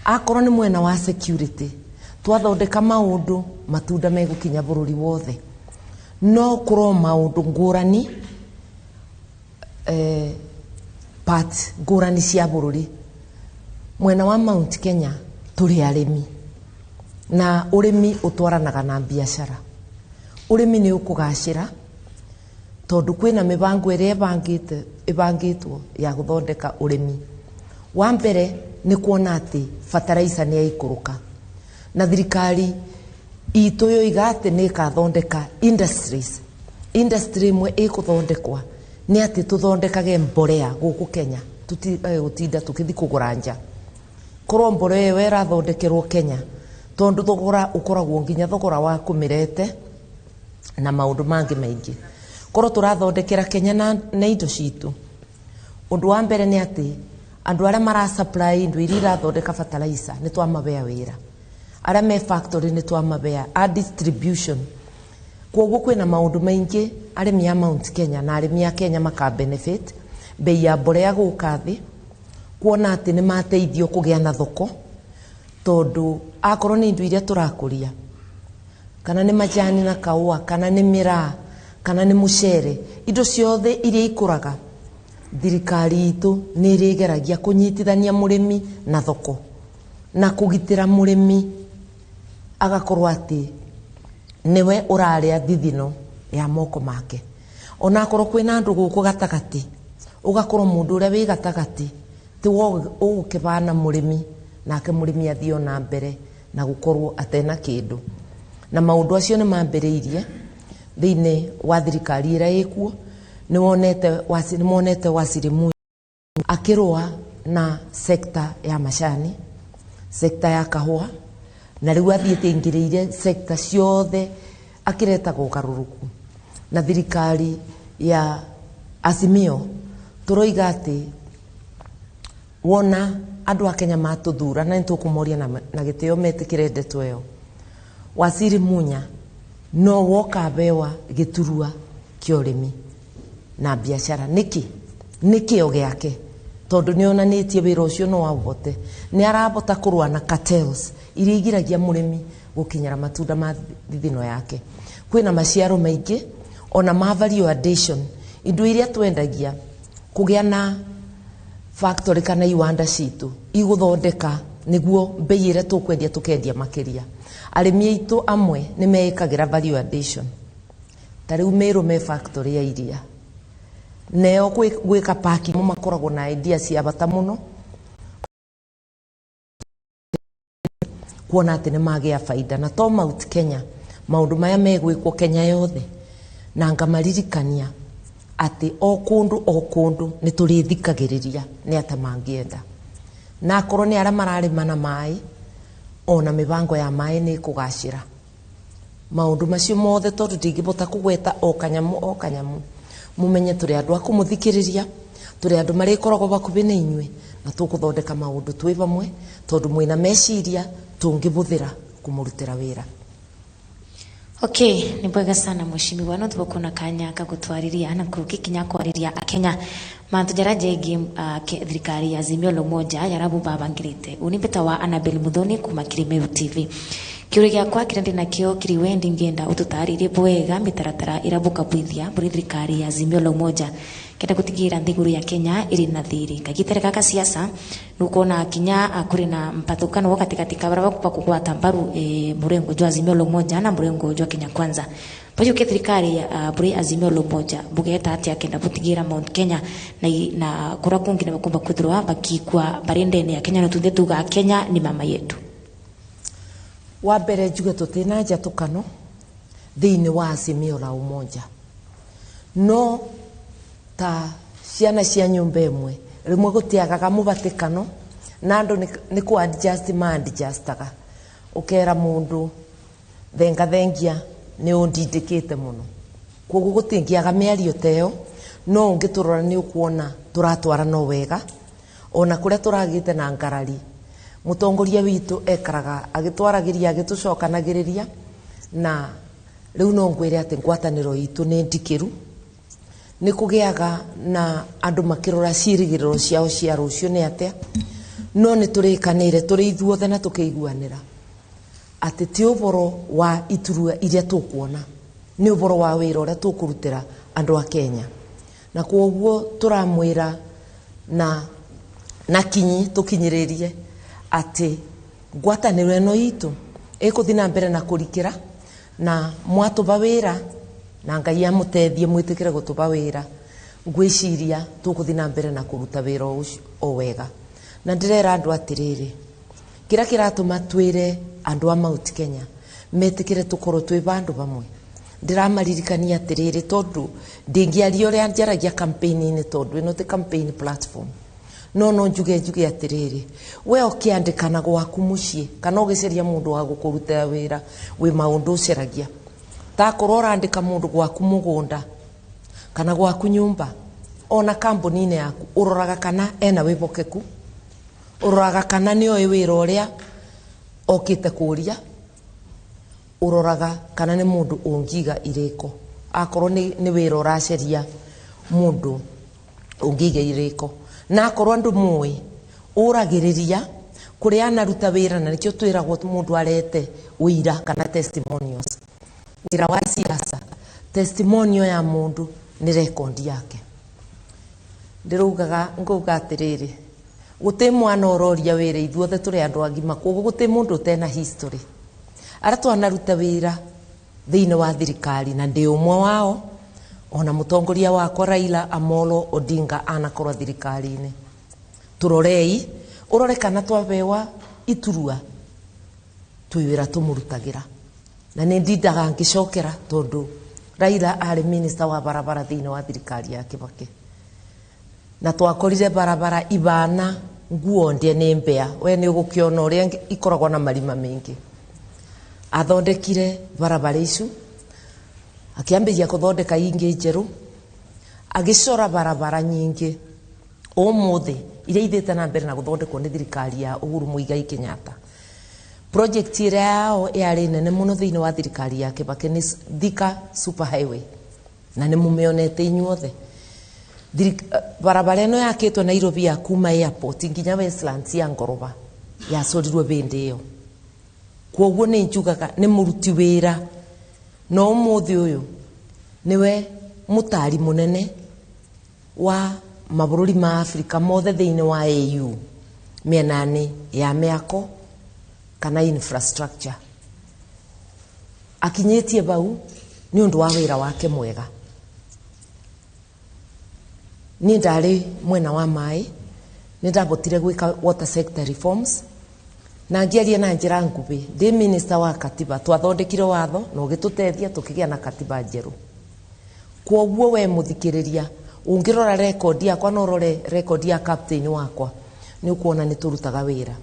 Akorwo nĩ mwena wa security, twathondeka maũndũ, matunda megũkinya bũrũri wothe. No kũrwo maũndũ ngũrani, part ngũrani cia bũrũri. Mwena wa Mount Kenya tũrĩ arĩmi, na ũrĩmi ũtwaranaga na biacara. Ũrĩmi nĩ ũkũgacĩra tondũ kwĩna mĩbango ĩrĩa ĩbangĩtwo ya gũthondeka ũrĩmi. Wa mbere nĩ kuona atĩ fertilizer nĩ yaikũrũka, na thirikari itũ yoiga atĩ nĩ ĩkathondeka industries. Industry ĩmwe ĩkũthondekwa nĩ atĩ tũthondekage mbolea gũkũ Kenya, tũtige gũtinda tũkĩthi kũgũra nja. Korwo mbolea ĩyo ĩrathondekerwo Kenya, tondũ thogora ũkoragwo nginya thogora wa kũmĩrete na maũndũ mangĩ maingĩ, korwo tũrathondekera Kenya na indo citũ. Ũndũ wa mbere nĩ atĩ andũ arĩa mara supply indo iria irathondeka fertilizer nĩ twamabea wĩra, arĩa me factory nĩ twamabea, a distribution. Koguo kwĩna maũndũ maingĩ arĩmi a Mount Kenya na arĩmi a Kenya maka benefit. Bei ya mbolea gũka thĩ, kuona atĩ nĩ mateithio kũgĩa na thoko, tondũ akorwo nĩ indo iria tũrakũria, kana nĩ majani na kaũa, kana nĩ mĩraa, kana nĩ mũcere, indo ciothe iria ikũraga, thirikari itũ nĩ ĩrĩgeragia kũnyitithania mũrĩmi na thoko na kũgitĩra mũrĩmi agakorwo atĩ nĩwe ũrarĩa thithino ya moko make. Onakorwo kwĩna andũ gũkũ gatagatĩ, ũgakorwo mũndũ ũrĩa wĩ gatagatĩ tiwe ũgũkĩbana mũrĩmi, nake mũrĩmi athiĩ ona mbere na gũkorwo atena kĩndũ. Na maũndũ acio nĩ mambĩrĩirie thĩinĩ wa thirikari ĩrĩa ĩkuo. Nĩ wonete Waziri Munya akĩrũa na sekta ya macani, sekta ya kahũa, na rĩu athiĩte aingĩrĩire sekta ciothe akĩretaga ũgarũrũku. Na thirikari ya Azimio tũroiga atĩ wona andũ a Kenya matũthura, na nĩtũkũmoria na gĩtĩo metĩkĩre ndeto ĩyo, Waziri Munya no woka bewa gĩturwa kĩa ũrĩmi na biacara. Nĩkĩ? Nĩ kĩo gĩake, tondũ nĩ onanĩtie wĩra ũcio no aũhote. Nĩ arabota kũrũa na cartels iria igiragia mũrĩmi gũkinyĩra matunda ma thithino yake. Kwĩna maciaro maingĩ ona ma value addition, indo iria twendagia, kũgĩa na factory kana iwanda citũ igũthondeka nĩguo mbei ĩrĩa tũkwendia tũkendia makĩria. Arĩmi aitũ amwe nĩ meĩkagĩra value addition, ta rĩu Meru me factory ya iria, neo gwĩka packing, makoragwo na idea cia bata mũno kuona atĩ nĩ magĩa baida. Na to Mount Kenya, maũndũ maya megwĩkwo Kenya yothe, na ngamaririkania atĩ o kũndũ o kũndũ nĩ tũrĩthikagĩrĩria nĩ ata mangĩenda. Na akorwo nĩ arĩa mararĩma na maĩ, ona mĩbango ya maĩ nĩ ĩkũgacĩra. Maũndũ macio mothe, tondũ ndingĩbota kũgweta o kanyamũ o kanyamũ, mũmenye tũrĩ andũ a kũmũthikĩrĩria, tũrĩ andũ marĩkoragwo bakuhĩ na inyuĩ, na tũkũthondeka maũndũ twĩ vamwe, tondũ mwĩna meciria tũngĩbũthĩra kũmũrutĩra wĩra. Okay, ni bwega sana mheshimiwa, no tubukuna kanya ka gutwariria na kugikinya kwariria akenya mantu jara jegi thirikari ya Azimio la Umoja yarabu babangirite. Unimbeta wa Annabel Muthoni kuma Kirimeru TV. Kiũria gĩakwa kĩrĩa ndĩ nakĩo kĩrĩ we, ndingĩenda ũtũtarĩrie bwega mĩtaratara ĩrĩa bũkabwithia bũrĩ thirikari ya Azimio la Umoja kenda gũtigĩrĩra nthiguru ya Kenya ĩrĩ na thiri kagitere gaka siasa. Nukuona kinya kũrĩ na mpathukano wa katikati ka baria bakugwata mbaru murengo jwa Azimio la Umoja na murengo jwa Kenya Kwanza. Bajuke thirikari buri Azimio la Umoja bugeta atia kenda butigĩra Mount Kenya na kura kungi na bakumba kwithirwa bakikwa bari ndene ya Kenya, na tuthe tuga Kenya ni mama yetu? Wa mbere njuge tũtina njatũkano thĩinĩ wa Azimio la Umoja, no ta ciana cia nyũmba ĩmwe rĩmwe gũtiagaga mũbatĩkano, na andũ nĩ kũ adjust ma adjustaga. Ũkera mũndũ thenga thengia nĩ ũndindĩkĩte mũno, koguo gũtingĩaga mĩario ta ĩyo. No ũngĩtũrora nĩ ũkuona tũratwara no wega, ona kũrĩa tũragĩte na ngarari, mũtongoria witũ ekaraga agĩtwaragĩria, agĩtũcokanagĩrĩria. Na rĩu no ngwĩre atĩ ngwatanĩro itũ nĩ ndikĩru. Nĩ kũgĩaga na andũ makĩrora ciĩrĩgĩrĩro ciao cia rũciũ nĩ atĩa. No nĩ tũrĩkanĩire tũrĩ ithuothe na tũkĩiguanĩra atĩ ti ũboro wa iturwa iria tũkuona, nĩ ũboro wa wĩra ũrĩa tũkũrutĩra andũ a Kenya. Na kwoguo tũramwĩra na kinyi tũkinyĩrĩrie atĩ ngwatanĩro ĩno itũ ĩkũthiĩ na mbere na kũrikĩra, na mwatũba wĩra na Ngai amũteithie mwĩtĩkĩre gũtũba wĩra, ngwĩciria tũkũthiĩ na mbere na kũruta wĩra ũcio o wega. Na ndĩrera andũ atĩrĩrĩ, kĩrĩa kĩratũma twĩre andũ a Mount Kenya metĩkĩre tũkorwo twĩ bandũ bamwe, ndĩramaririkania atĩrĩrĩ, tondũ ndĩngĩaria ũrĩa njaragia campaign-inĩ, tondũ ĩno ti campaign platform. No njuge atĩrĩrĩ, we ũkĩandĩkana gwaku mũciĩ kana ũgĩcaria mũndũ wa gũkũrutĩra wĩra wĩ maũndũ ũcaragia, takorwo ũrandĩka mũndũ gwaku mũgũnda kana gwaku nyũmba ona kambuni-inĩ yaku, ũroraga kana ena wĩhokeku, ũroraga kana nĩoĩ wĩra ũrĩa okĩte kũria, ũroraga kana nĩ mũndũ ũngiga irĩko, akorwo nĩ wĩra ũracaria mũndũ ũngĩiga irĩko, na akorwo andũ moĩ ũragĩrĩria kũrĩa anaruta wĩra, na nĩkĩo twĩragwo mũndũ arete ũira kana testimonials. Wĩra wa siasa, testimonial ya mũndũ nĩ rekondi yake. Ndĩraugaga ngauga atĩrĩrĩ, gũtĩ mwana ũroria wĩra, ithuothe tũrĩ andũ agima, koguo gũtĩ mũndũ ũtena history. Arĩa twanaruta wĩra thĩinĩ wa thirikari, na ndĩ ũmwe wao, ona mũtongoria wakwa Raila Amolo Odinga anakorwo thirikari-inĩ. Tũrorei, ũrore kana twabewa iturua twĩ wĩra tũmũrutagĩra. Na nĩ ndindaga ngĩcokera tondũ Raila arĩ minister wa barabara thĩinĩ wa thirikari ya Kibaki, na twakorire barabara ibana nguo ndie nĩ mbea, we nĩ ũgũkĩona ũrĩa ikoragwo na marima maingĩ. Athondekire barabara icu, akĩambĩrĩria kũthondeka ingĩ njerũ, agĩcora barabara nyingĩ ũmũthĩ iria ithiĩte na mbere na gũthondekwo nĩ thirikari ya Uhuru Muigai Kenyatta. Project ĩrĩa yao yarĩ nene mũno thĩinĩ wa thirikari ya Kibaki nĩ Thika Super Highway, na nĩ mũmĩonete inyuothe. Barabara ĩno yakĩtwo Nairobi ya kuma airport nginya Westlands ya ngoroba yacorirwo bĩndĩ ĩyo. Kwoguo nĩ njugaga nĩ mũruti wĩra, no ũmũthĩ ũyũ nĩwe mũtari mũnene wa mabũrũri ma Afrika mothe thĩinĩ wa AU mĩena-inĩ ya mĩako kana infrastructure. Akinyĩtie bau nĩ ũndũ wa wĩra wake mwega. Niĩ ndarĩ mwena wa maĩ, nĩ ndabotire gwĩka water sector reforms, na ngĩaria na njĩra nguhĩ ndĩ minister wa katiba, twathondekire watho na ũgĩtũteithia tũkĩgĩa na katiba njerũ. Kwoguo we mũthikĩrĩria, ũngĩrora rekondi yakwa na ũrore rekondi ya captain wakwa, nĩ ũkuona nĩ tũrutaga wĩra.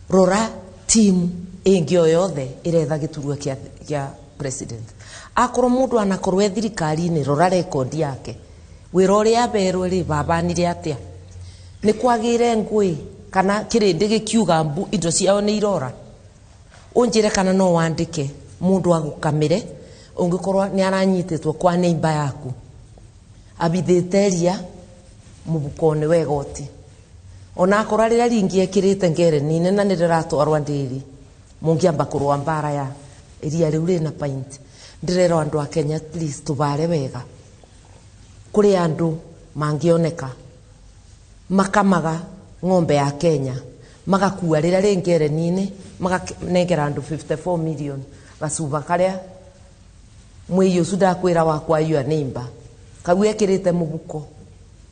Rora timu ĩngĩ o yothe ĩretha gĩturwa kĩa president. Akorwo mũndũ anakorwo e thirikari-inĩ, rora rekondi yake, wĩra ũrĩa aberwo rĩ, babanire atĩa, nĩ kwagĩire ngũĩ kana kĩrĩndĩ gĩkiuga mbu indo ciao nĩ irora. Ũnjĩre kana no wandĩke mũndũ agũkamĩre ũngĩkorwo nĩ aranyitĩtwo kwa neighbor yaku abithĩte ria mũbuko-inĩ wa igoti, ona akorwo rĩrĩa ringĩ ekĩrĩte ngereni-inĩ na nĩ rĩratwarwo ndĩri, mũngĩamba kũrũa mbara ya iria rĩu rĩna pint. Ndĩrerwo andũ a Kenya, please tũbare wega. Kũrĩ andũ mangĩoneka makamaga ng'ombe ya Kenya, magakua rĩrĩa rĩ ngereni-inĩ, maganengera andũ 54 million gacuba karĩa mwĩi ũcio ndakwĩra wakwa your neighbor kau ekĩrĩte mũbuko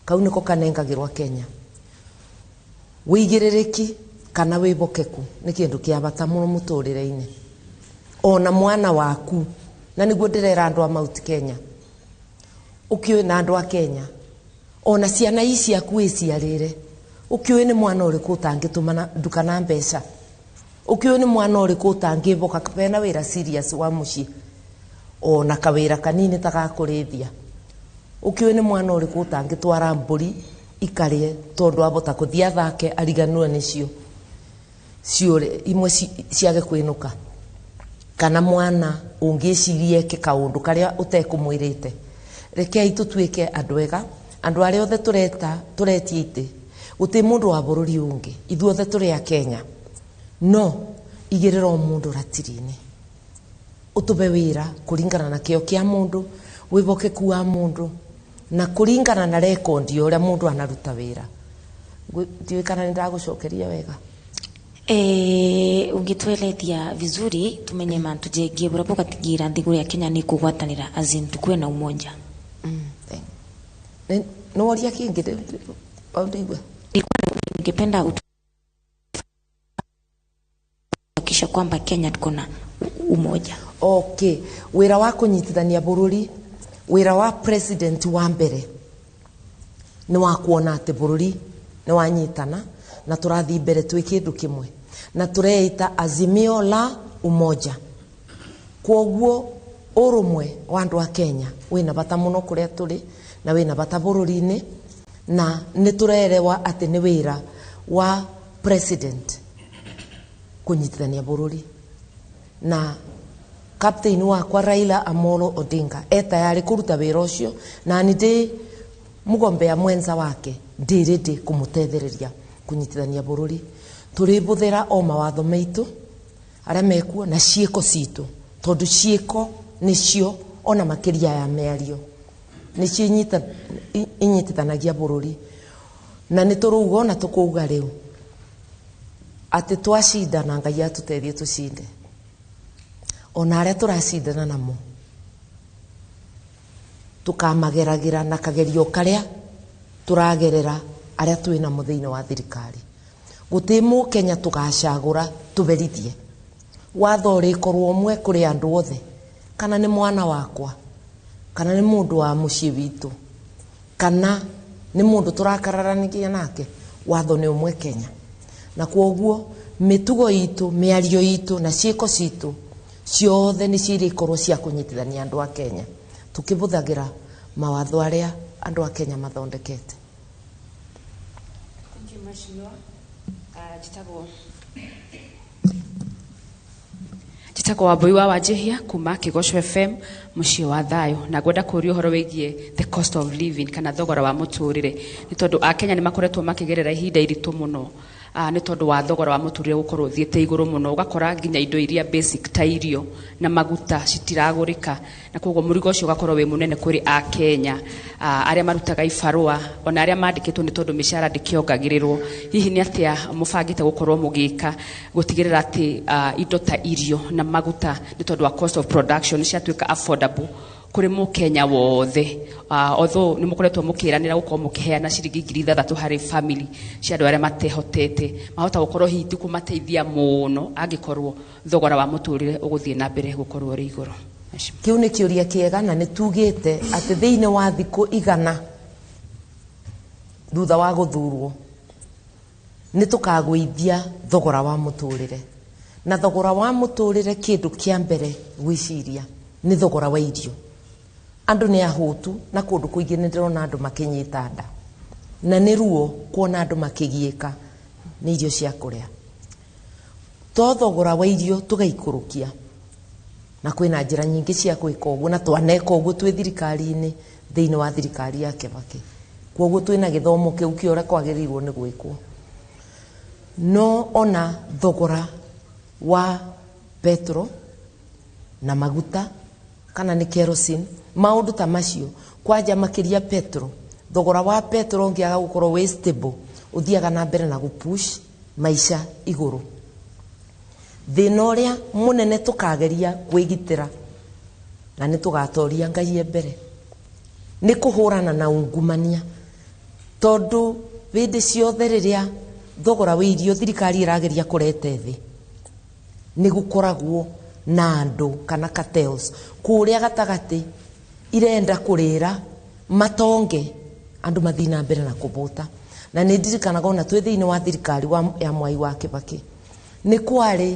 kau nĩko kanengagĩrwo Kenya. Wĩigĩrĩrĩki kana wĩhokeku nĩ kĩndũ kĩa bata mũno mũtũrĩre-inĩ, ona mwana waku. Na nĩguo ndĩrera andũ a Mount Kenya, ũkĩũĩ na andũ a Kenya, ona ciana ici ciaku wĩciarĩre, ũkĩũĩ nĩ mwana ũrĩkũ ũtangĩtũma nduka na mbeca, ũkĩũĩ nĩ mwana ũrĩkũ ũtangĩboka bena wĩra serious wa mũciĩ, ona kawĩra kanini ta ga kũrĩithia, ũkĩũĩ nĩ mwana ũrĩkũ ũtangĩtwara mbũri ikarĩe tondũ abota kũthiĩ athake ariganĩrwo nĩcio ciũre, imwe ciage kwĩnũka, kana mwana ũngĩciria eke kaũndũ karĩa ũtekũmwĩrĩte. Rekei tũtuĩke andũ ega, andũ arĩa othe tũretia itĩ, Guti mundu wa bururi ungi, ithuothe turi a Kenya. No igirira o mundu ratiri-ini, utume wira kuringana na kio kia mundu, wibokeku wa mundu, na kuringana na rekondi uria mundu anaruta wira. Ndiũĩ kana nĩ ndagucokeria wega. Ungituelethia vizuri tumenye mantu jengie burapo katigira nthiguru ya Kenya ni kugwatanira azin tukue na umoja. No woria kingi ndiguo. Ningependa kisha kwamba Kenya tuko na umoja. Okay, wira wa kunyitithania bururi, wira wa president wa mbere ni wa kuona ati bururi ni wanyitana na turathi mbere twi kindu kimwe na tureita azimio la umoja. Kwoguo urumwe wa andu a Kenya wina bata muno kuria turi na wina bata bururi-ini, na ni turerewa ati ni wira wa president kunyitithania bururi. Na captain wakwa Raila Amolo Odinga e tayari kuruta wira ucio, na ni ndi mugombea mwenza wake ndi ready kumutethereria kunyitithania bururi. Tuributhira o mawatho maitu aria mekuo na ciiko citu, tondu ciiko nicio ona makiria ya miario nicio inyitithanagia bururi. Na ni turuga ona tukuuga riu ati twacindana, Ngai atuteithie tucinde ona aria turacindana namo tukamageragira na kagerio karia turagerera aria twi namo thiini wa thirikari. Guti Mukenya tugacagura tuberithie watho urikorwo umwe kuri andu othe, kana ni mwana wakwa, kana ni mundu wa mucii witu, kana ni mundu turakararanigia nake, watho ni umwe Kenya. Na kwoguo mitugo itu, miario itu na ciiko citu ciothe ni cirikorwo cia kunyitithania andu a Kenya, tukibuthagira mawatho aria andu a Kenya mathondekete. Thank you, Mheshimiwa. Njĩtagwo Wambui wa Wanjihia kuma Kĩgoco FM mũciĩ wa thayũ, na ngwenda kũũria ũhoro wĩgiĩ the cost of living kana thogora wa mũtũrĩre, nĩ tondũ akenya nĩ makoretwo makĩgerera ihinda iritũ mũno, nĩ tondũ wa thogora wa mũtũrĩre gũkorwo ũthiĩte igũrũ mũno, ũgakora nginya indo iria basic ta irio na maguta citiragũrĩka, na koguo mũrigo ũcio ũgakorwo wĩ mũnene kũrĩ akenya, arĩa marutaga ibarũa ona arĩa mandĩkĩtwo, nĩ tondũ mĩcara ndĩkĩongagĩrĩrwo. Hihi nĩ atĩa mũbangĩte gũkorwo mũgĩka gũtigĩrĩra atĩ indo ta irio na maguta nĩ tondũ wa cost of production ciatuĩka affordable kũrĩ mũkenya wothe? Although nĩ mũkoretwo mũkĩranĩra gũkorwo mũkĩheana ciringi 6,000 harĩ family cia andũ arĩa matehotete, mahota gũkorwo hihi ti kũmateithia mũno angĩkorwo thogora wa mũtũrĩre ũgũthiĩ na mbere gũkorwo ũrĩ igũrũ. Kĩu nĩ kĩũria kĩega, na nĩ tugĩte atĩ thĩinĩ wa thikũ 100 thutha wa gũthurwo nĩ tũkagũithia thogora wa mũtũrĩre. Na thogora wa mũtũrĩre kĩndũ kĩa mbere gwĩciria nĩ thogora wa irio. Andũ nĩ ahũtu, na kũndũ kũingĩ nĩ ndĩrona andũ makĩnyita nda, na nĩ ruo kuona andũ makĩgiĩka nĩ irio cia kũrĩa. To thogora wa irio tũgaikũrũkia, na kwĩna njĩra nyingĩ cia gwĩka ũguo, na twaneka ũguo twĩ thirikari-inĩ thĩinĩ wa thirikari ya Kibaki. Kwoguo twĩna gĩthomo kĩu kĩa ũrĩa kwagĩrĩirwo nĩ gwĩkwo. No ona thogora wa petro na maguta kana nĩ kerosene, maũndũ ta macio, kwanja makĩria petro, thogora wa petro ũngĩaga gũkorwo wĩ stable, ũthiaga na mbere na gũpush maica igũrũ. Thĩna ũrĩa mũnene tũkageria kwĩgitĩra na nĩ tũgatoria Ngai e mbere nĩ kũhũrana na ungumania, tondũ hĩndĩ ciothe rĩrĩa thogora wa irio thirikari ĩrageria kũrete thĩ, nĩ gũkoragwo na andũ kana cartels kũrĩa gatagatĩ irenda kũrĩra matonge andũ mathiĩ na mbere na kũbũta. Na nĩ ndirikanaga ona twĩ thĩinĩ wa thirikari ya Mwai wa Kibaki nĩ kwarĩ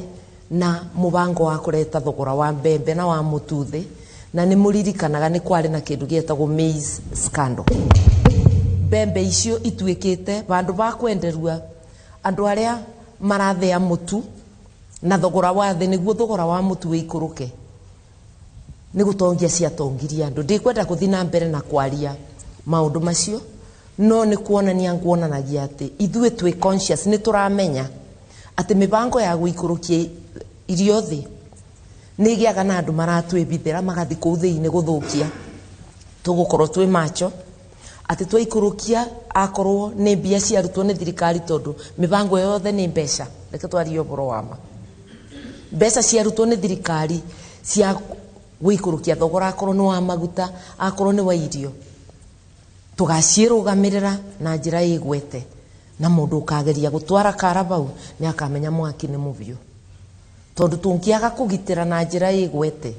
na mũbango wa kũreta thogora wa mbembe na wa mũtu thĩ, na nĩ mũririkanaga nĩ kwarĩ na kĩndũ gĩetagwo maize scandal. Mbembe icio ituĩkĩte vandũ ba kwenderua andũ arĩa marathĩa mũtu na thogora wa thĩ, nĩguo thogora wa mũtu wĩikũrũke, nĩ gũtongia ciatongirie andũ. Ndikwenda gũthiĩ na mbere na kwaria maũndũ macio, No nĩ kuonania nguonanagia atĩ ithuĩ twĩ conscious, nĩ tũramenya atĩ mĩbango ya gũikũrũkia irio thĩ nĩ ĩgĩaga na andũ maratwĩbithĩra magathi kũu thĩinĩ gũthũkia. Tũgũkorwo twĩ macho atĩ twaikũrũkia akorwo nĩ mbia ciarutwo nĩ thirikari, tondũ mĩbango yothe nĩ mbeca. Reke twarie ũhoro wa ma. Mbeca ciarutwo nĩ thirikari cia gũikũrũkia thogora, akorwo nĩ wa maguta, akorwo nĩ wa irio, tũgaciĩrũgamĩrĩra na njĩra ĩgwete, na mũndũ ũkageria gũtwara kara bau nĩ akamenya mwaki nĩ mũbiũ. Tondũ tũngĩaga kũgitĩra na njĩra ĩgwete,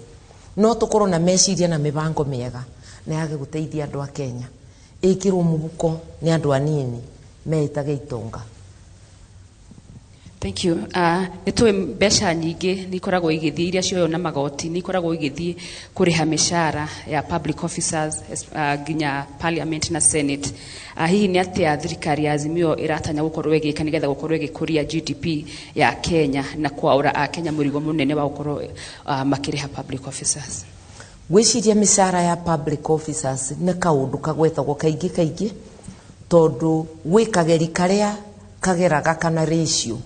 no tũkorwo na meciria na mĩbango mĩega na yage gũteithia andũ a Kenya, ĩkĩrwo mũhuko nĩ andũ anini meĩtage itonga. Thank you. Nĩ tũĩ mbeca nyingĩ nĩ ikoragwo igĩthiĩ iria cioywo na magoti, nĩ ikoragwo igĩthiĩ kũrĩha mĩcara ya public officers, nginya parliament na senate. Hihi nĩ atĩa thirikari ya Azimio ĩratanya gũkorwo ĩgĩka nĩgetha gũkorwo ĩgĩkũria GDP ya Kenya na kwaũra a Kenya mũrigo mũnene wa gũkorwo makĩrĩha public officers? Gwĩciria mĩcara ya public officers nĩ kaũndũ kagwetagwo kaingĩ kaingĩ, tondũ gwĩ kageri karĩa kageraga kana ratio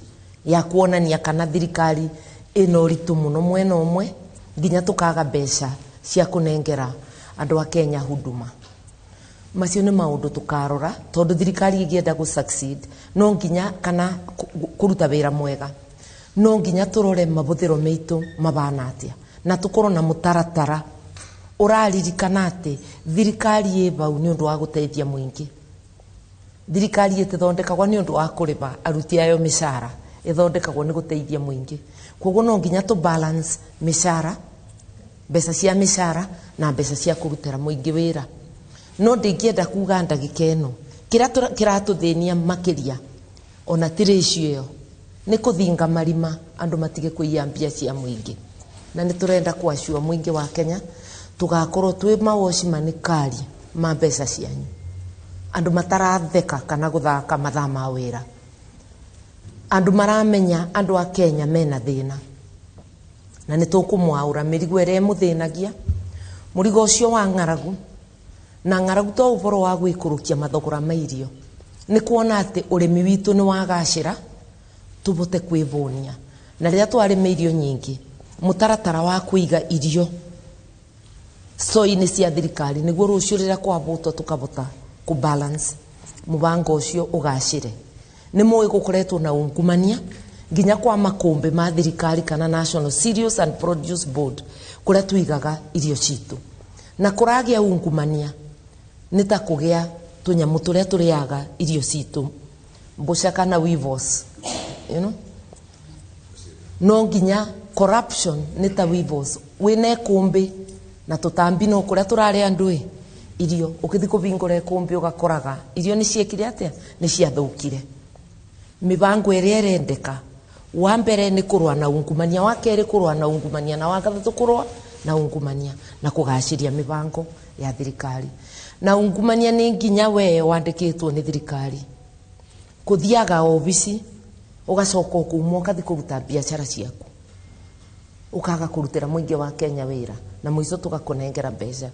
ya kuonania kana thirikari ĩna ũritũ mũno mwena ũmwe nginya tũkaga mbeca cia kũnengera andũ a Kenya huduma. Macio nĩ maũndũ tũkarora, tondũ thirikari ĩngĩenda gũ succeed no nginya, kana kũruta wĩra mwega, no nginya tũrore mabũthĩro maitũ mabana atĩa, na tũkorwo na mũtaratara ũraririkana atĩ thirikari ĩ bau nĩ ũndũ wa gũteithia mũingĩ. Thirikari ĩtithondekagwo nĩ ũndũ wa kũrĩha aruti ayo mĩcara, ĩthondekagwo nĩ gũteithia mũingĩ. Koguo no nginya tũ balance mĩcara, mbeca cia mĩcara na mbeca cia kũrutĩra mũingĩ wĩra. No ndingĩenda kuga ndagĩka ĩno kĩrĩa kĩratũthĩnia makĩria ona ti ratio ĩyo, nĩ kũthinga marima andũ matige kũiya mbia cia mũingĩ. Na nĩ tũrenda kwacua mũingĩ wa Kenya tũgakorwo twĩ mawocimani kari ma mbeca cianyu, andũ mataratheka kana gũthaka mathaa ma wĩra, andũ maramenya andũ a Kenya mena thĩna, na nĩ tũkũmwaũra mĩrigo ĩrĩa ĩmũthĩnagia, mũrigo ũcio wa ng'aragu. Na ng'aragu to ũhoro wa gwĩkũrũkia mathogora ma irio, nĩ kuona atĩ ũrĩmi witũ nĩ wagacĩra tũbote kwĩvũnia. Na rĩrĩa twarĩma irio nyingĩ, mũtaratara wa kũiga irio store-inĩ cia thirikari nĩguo rũciũ rĩrĩa kwabũtwo tũkabota kũ balance mũbango ũcio ũgacĩre. Nĩ mũĩ gũkoretwo na ungumania nginya kwa makũmbĩ ma thirikari kana National Cereals and Produce Board kũrĩa tũigaga irio citũ, na kũragĩa ungumania nĩ ta kũgĩa tũnyamũ tũrĩa tũrĩaga irio citũ, mbũca kana weevils, you know? No nginya corruption nĩ ta weevils, wĩna ĩkũmbĩ na tũtambi no kũrĩa tũrarĩa andũ ĩ irio, ũkĩthi kũbingũra ĩkũmbĩ ũgakoraga irio nĩ ciekire atĩa, nĩ ciathũkire. Mĩbango ĩrĩa ĩrendeka, wa mbere nĩ kũrũa na ungumania, wa kerĩ kũrũa na ungumania, na wa gatatũ kũrũa na ungumania na kũgacĩria mĩbango ya thirikari. Na ungumania nĩ nginya we wandĩkĩtwo nĩ thirikari kũthiaga obici ũgacoka ũkauma ũkathi kũruta biacara ciaku, ũkaga kũrutĩra mũingĩ wa Kenya wĩra, na mũico tũgakũnengera mbeca.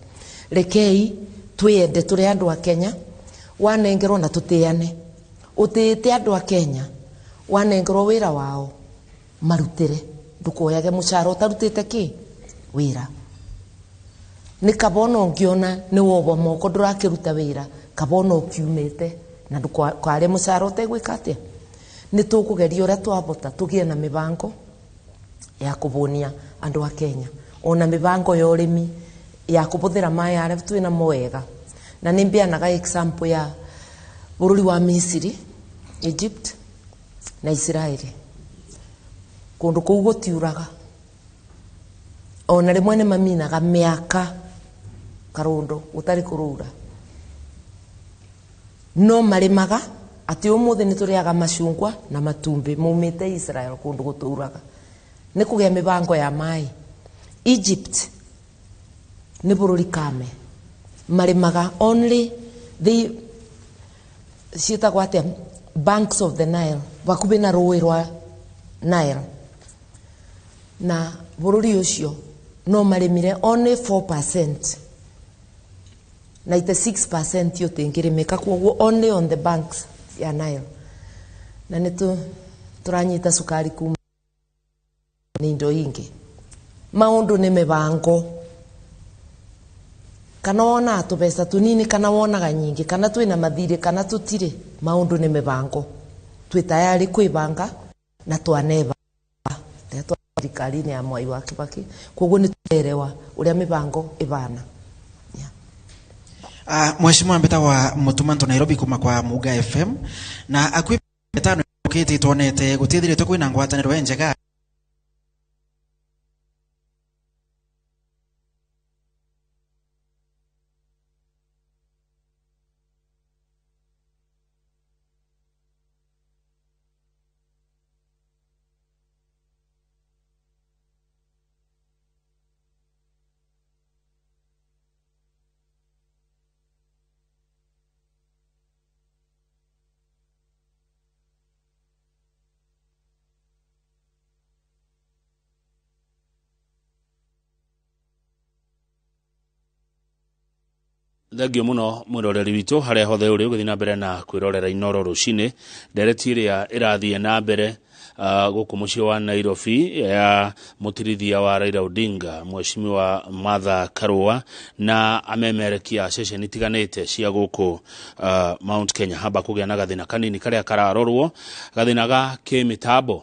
Rekei twĩyende tũrĩ andũ a Kenya, wanengerwo na tũtĩane, ũtĩĩte andũ a Kenya, wanengerwo wĩra wao marutĩre, ndũkoyage mũcara ũtarutĩte kĩ wĩra. Nĩ kaba ona ũngĩona nĩ wobwo moko ndũrakĩruta wĩra, kaba ona ũkiumĩte na ndũkarĩe mũcara ũtegwĩka atĩa. Nĩ tũkũgeria ũrĩa twabota tũgĩe na mĩbango ya kũbũnia andũ a Kenya, ona mĩbango ya ũrĩmi ya kũbũthĩra maĩ arĩa twĩna mo wega. Na nĩ mbeanaga example ya bũrũri wa Misiri, Egypt na Israeli. Kũndũ kũu gũtiuraga, ona rĩmwe nĩ maminaga mĩaka karũndo gũtarĩ kũrũra, no marĩmaga atĩ ũmũthĩ nĩ tũrĩaga macungwa na matumbĩ maumĩte Israel kũndũ gũtũraga. Nĩ kũgĩa mĩbango ya maĩ. Egypt nĩ bũrũri kame, marĩmaga only the ciĩtagwo atĩa, banks of the Nile, hakuhĩ na rũĩ rwa Nile. Na bũrũri ũcio no marĩmire only 4% 96% utingĩrĩmĩka, kwoguo only on the banks ya Nile. Na nĩ tũranyita cukari kuma nĩ indo ingĩ. Maũndũ nĩ mĩbango. Kana wonaga tũbeca tũnini kana wonaga nyingĩ, kana twĩna mathirĩ kana tũtirĩ, maũndũ nĩ mĩbango. Twĩ tayari kwĩbanga na twaneba thirikari-inĩ ya Mwai wa Kibaki, koguo nĩ tũrerewa ũrĩa mĩbango ĩbana. Mheshimiwa mbetagwa Mutumanto Nairobi kuma kwa Muga FM na akwi tano kiti tuonete gutithiritwe kwina ngwataniro njega. Thengio muno mwiroreri witũ harĩa hothe ũrĩ ũgĩthiĩ na mbere na kwĩrorera Inooro rũcinĩ, ndereti ĩrĩa ĩrathiĩ na mbere gũkũ mũciĩ wa Nairobi ya mũtirithia wa Raila Odinga Mheshimiwa Martha Karua na amemerekia ceceni itiganĩte cia gũkũ Mount Kenya. Hamba kũgĩa na gathĩna kanini karĩa kararorwo, gathĩna ga kĩmĩtambo,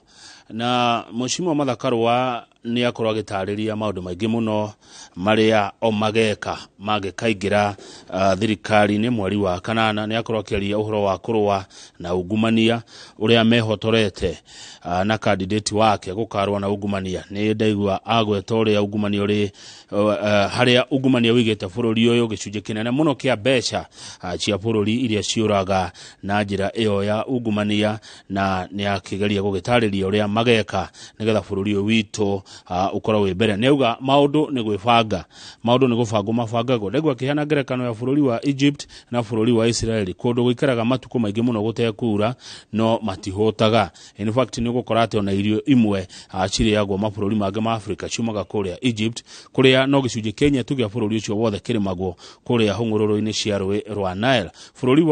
na Mheshimiwa Martha Karua nĩ akorwo agĩtarĩria maũndũ maingĩ mũno marĩa o mageka mangĩkaingĩra thirikari-inĩ mweri wa kanana. Nĩ akorwo akĩaria ũhoro wa kũrũa na ungumania ũrĩa mehotorete na candidate wake gũkarũa na ungumania. Nĩ ndaigua agweta ũrĩa ungumania ũrĩ harĩa ungumania wĩigĩte bũrũri ũyũ gĩcunjĩ kĩnene mũno kĩa mbeca cia bũrũri iria ciũraga na njĩra ĩyo ya ungumania, na nĩ akĩgeria gũgĩtarĩria ũrĩa mageka nĩgetha bũrũri ũyũ witũ ukorwo wĩ mbere. Nĩ auga maũndũ nĩ gwĩbanga, maũndũ nĩ gũbangwo mabangagwo. Ndaigua akĩheana ngerekano ya bũrũri wa Egypt na bũrũri wa Israeli, kũndũ gũikaraga matukũ maingĩ mũno gũtekura no matihũtaga. In fact nĩ ũgũkora atĩ ona irio imwe cirĩagwo mabũrũri mangĩ ma Afrika ciumaga kũrĩa Egypt, kũrĩa no gĩcunjĩ kĩnya tu kĩa bũrũri ũcio wothe kĩrĩmagwo kũrĩa hũng'ũrũrũ-inĩ cia rũĩ rwa Nile. Bũrũri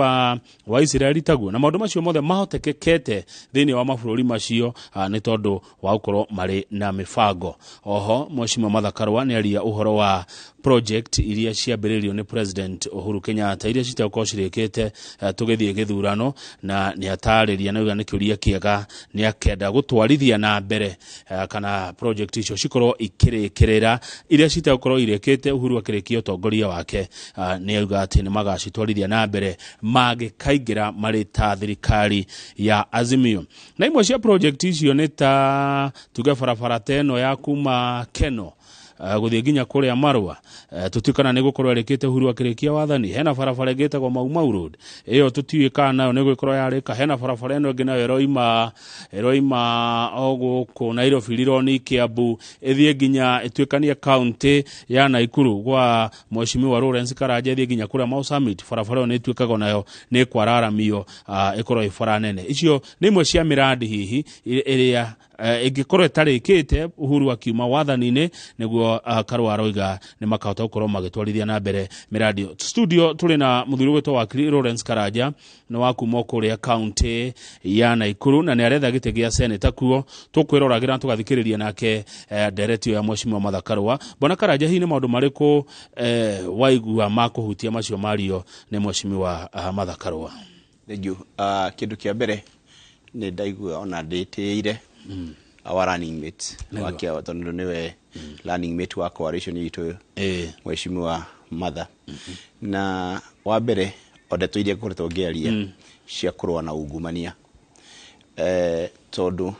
wa Israeli taguo, na maũndũ macio mothe mahotekekete thĩinĩ wa mabũrũri macio nĩ tondũ wa gũkorwo marĩ na mĩbango. Oho Mheshimiwa Martha Karua nĩ aria ũhoro wa project iria ciambĩrĩirio nĩ President Uhuru Kenyatta iria citagũkorwo cirĩkĩte tũgĩthiĩ gĩthurano, na nĩ atarĩria na auga nĩ kĩũria kĩega, nĩ akenda gũtwarithia na mbere kana project icio cikorwo ikĩrĩkĩrĩra iria citagũkorwo irĩkĩte Uhuru akĩrĩkia ũtongoria wake. Nĩ auga atĩ nĩ magacitwarithia na mbere mangĩkaingĩra marĩ ta thirikari ya Azimio. Na imwe cia project icio nĩ ta tuge barabara ta ĩno ya kuma Keno gũthiĩ nginya kũrĩa Marua, tũtiũĩ kana nĩ gũkorwo ĩrĩkĩte Uhuru akĩrĩkia wathani. Hena barabara ĩngĩ ĩtagwo Mau Mau Road, ĩyo tũtiũĩ kana nayo nĩ gũgĩkorwo yarĩka. Hena barabara ĩno ĩngĩ nayo ĩroima o gũkũ Nairobi Rironi Kiambu ĩthiĩ nginya ĩtuĩkanie kaunti ya Naikuru gwa Mheshimiwa Lawrence Karanja, ĩthiĩ nginya kũrĩa Mau Summit. Barabara ĩyo nĩ ĩtuĩkaga nayo nĩ ĩkwararamio ĩkorwo ĩ bara nene. Icio nĩ imwe cia mĩrandi hihi ĩrĩa ĩngĩkorwo ĩtarĩkĩte Uhuru akiuma wathani-inĩ, nĩguo Karua aroiga nĩ makahota gũkorwo magĩtwarithia na mbere mĩrandi ĩyo. Studio tũrĩ na mũthuri ũgwĩtwo wakiri Lawrence Karanja, nĩ wa kuma kũrĩa kaunti ya Naikuru na nĩ aretha gĩtĩ gĩa seneta kuo. Tũkwĩroragĩra na tũgathikĩrĩria nake ndereti ĩyo ya Mheshimiwa Martha Karua. Bwana Karanja, hihi nĩ maũndũ marĩkũ waigua ma kũhutia macio mario nĩ Mheshimiwa Martha Karua? Thank you. Kĩndũ kĩa mbere nĩ ndaigua ona ndĩtĩire our running mate wake, tondũ nĩwe running mate wa coalition itũ, Mheshimiwa Martha. Na wa mbere o ndeto iria ngoretwo ngĩaria cia kũrũa na ungumania, tondũ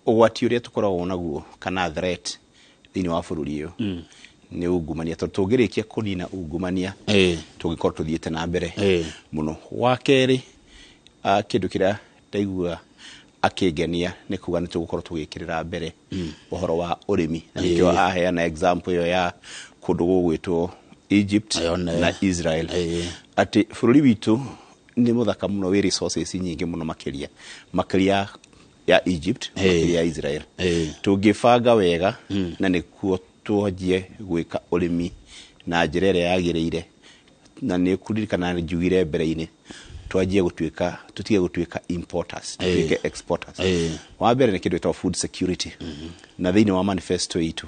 ũgwati ũrĩa tũkoragwo naguo kana threat thĩinĩ wa bũrũri ũyũ nĩ ungumania, tondũ tũngĩrĩkia kũnina ungumania tũngĩkorwo tũthiĩte na mbere mũno. Wa kerĩ, kĩndũ kĩrĩa ndaigua akĩngenia nĩ kuga nĩ tũgũkorwo tũgĩkĩrĩra mbere ũhoro wa ũrĩmi, na nĩkĩo aheana example ĩyo ya kũndũ gũgwĩtwo Egypt Ayone. na Israel, atĩ bũrũri witũ nĩ mũthaka mũno, wĩ resources nyingĩ mũno makĩria ya Egypt, makĩria ya Israel. Tũngĩbanga wega na nĩkuo twanjie gwĩka ũrĩmi Na njĩra ĩrĩa yagĩrĩire, na nĩ kũririkana njugire mbere-inĩ twanjie gũtuĩka, tũtige gũtuĩka importers, tutuĩke exporters. Wa mbere nĩ kĩndũ gĩtagwo food security, na thĩinĩ wa manifesto itũ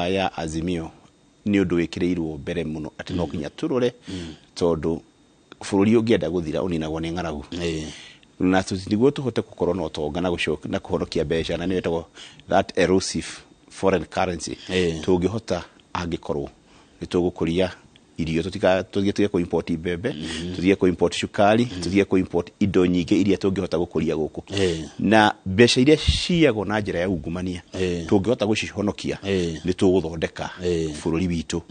ya Azimio nĩ ũndũ wĩkĩrĩirwo mbere mũno atĩ no nginya tũrore, tondũ bũrũri ũngĩenda gũthira ũninagwo nĩ ng'aragu. Na nĩguo tũhote gũkorwo na ũtonga na gũcoka na kũhonokia mbeca, na nĩyo ĩtagwo that erosive foreign currency, tũngĩhota angĩkorwo nĩ tũgũkũria irio, tũtige kũ import mbembe, tũtige kũ import cukari, tũtige kũ import indo nyingĩ iria tũngĩhota gũkũria gũkũ. Na mbeca iria ciyagwo na njĩra ya ungumania, tũngĩhota gũcihonokia, nĩ tũgũthondeka bũrũri witũ.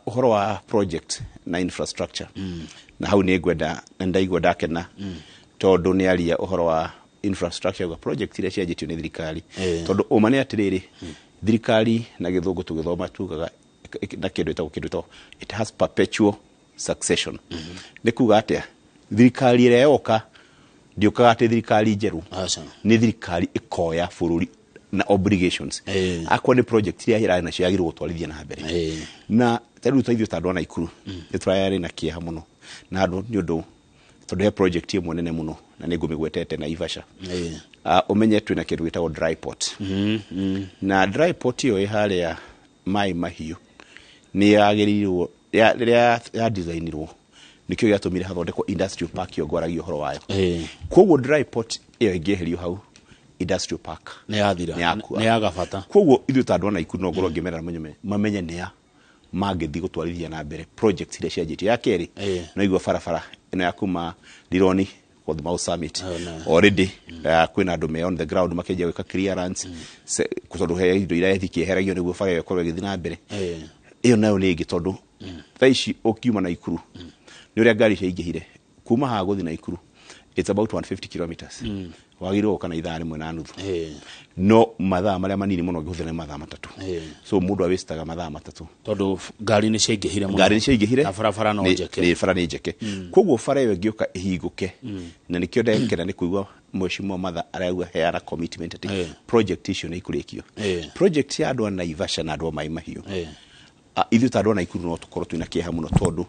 Ũhoro wa project na infrastructure, na hau nĩ ngwenda na ndaigua ndakena tondũ nĩ aria ũhoro wa infrastructure, uga project iria cianjĩtio nĩ thirikari, tondũ ũma nĩ atĩrĩrĩ, thirikari na gĩthũngũ tũgĩthoma tugaga na kĩndũ ĩtagwo it has perpetual succession. Nĩ kuga atĩa? Thirikari ĩrĩa yoka ndĩũkaga atĩ thirikari njerũ. Aca. Nĩ thirikari ĩkoya bũrũri na obligations. Akorwo nĩ project iria ĩrarĩ nacio yagĩrĩirwo gũtwarithia na mbere. Na ta rĩu ta ithuĩ ta andũ a Naikuru nĩ tũrarĩ na kĩeha mũno na andũ, nĩ ũndũ tondũ he project ĩmwe nene mũno na nĩ ngũmĩgwetete, Naivasha. Ũmenye twĩna kĩndũ gĩtagwo dry port, na dry port ĩyo ĩ harĩa Maĩ Mahiũ nĩ yagĩrĩirwo rĩrĩa ya designirwo, nĩkĩo gĩatũmire hathondekwo industrial park ĩyo ngwaragia ũhoro wayo. Koguo dry port ĩyo ĩngĩeherio hau, industrial park nĩ yathira. Nĩ yakua. Nĩ yaga bata. Koguo ithuĩ ta andũ a Naikuru no ngorwo ngĩmera mamenye nĩa mangĩthiĩ gũtwarithia na mbere project iria cianjĩtio. Ya kerĩ, no igua barabara ĩno ya kuma Rironi gũthiĩ Mau Summit. Oh, no. Already kwĩna andũ me on the ground makĩanjia gwĩka clearance, tondũ he indo iria ikĩeheragio nĩguo bara ĩyo ĩkorwo ĩgĩthiĩ na mbere. Ĩyo nayo nĩ ĩngĩ, tondũ thaa ici ũkiuma Naikuru nĩ ũrĩa ngari ciaingĩhire, kuma haha gũthiĩ Naikuru it's about 150 kilometers, wagĩrĩirwo gũka na ithaa rĩmwe na nuthu, no mathaa marĩa manini mũno ũngĩhũthĩra nĩ mathaa 3. So mũndũ awĩcitaga mathaa 3. Tondũ ngari nĩ ciaingĩhire mũno. Ngari nĩ ciaingĩhire. Na barabara no njeke. Nĩ bara nĩ njeke, koguo bara ĩyo ĩngĩũka ĩhingũke, na nĩkĩo ndekena nĩ kũigua Mheshimiwa Martha arauga heana commitment atĩ project icio nĩ ikũrĩkio. Project ya andũ a Naivasha na andũ a Maĩ Mahiũ, ithuĩ ta andũ a Naikuru no tũkorwo twĩna kĩeha mũno, tondũ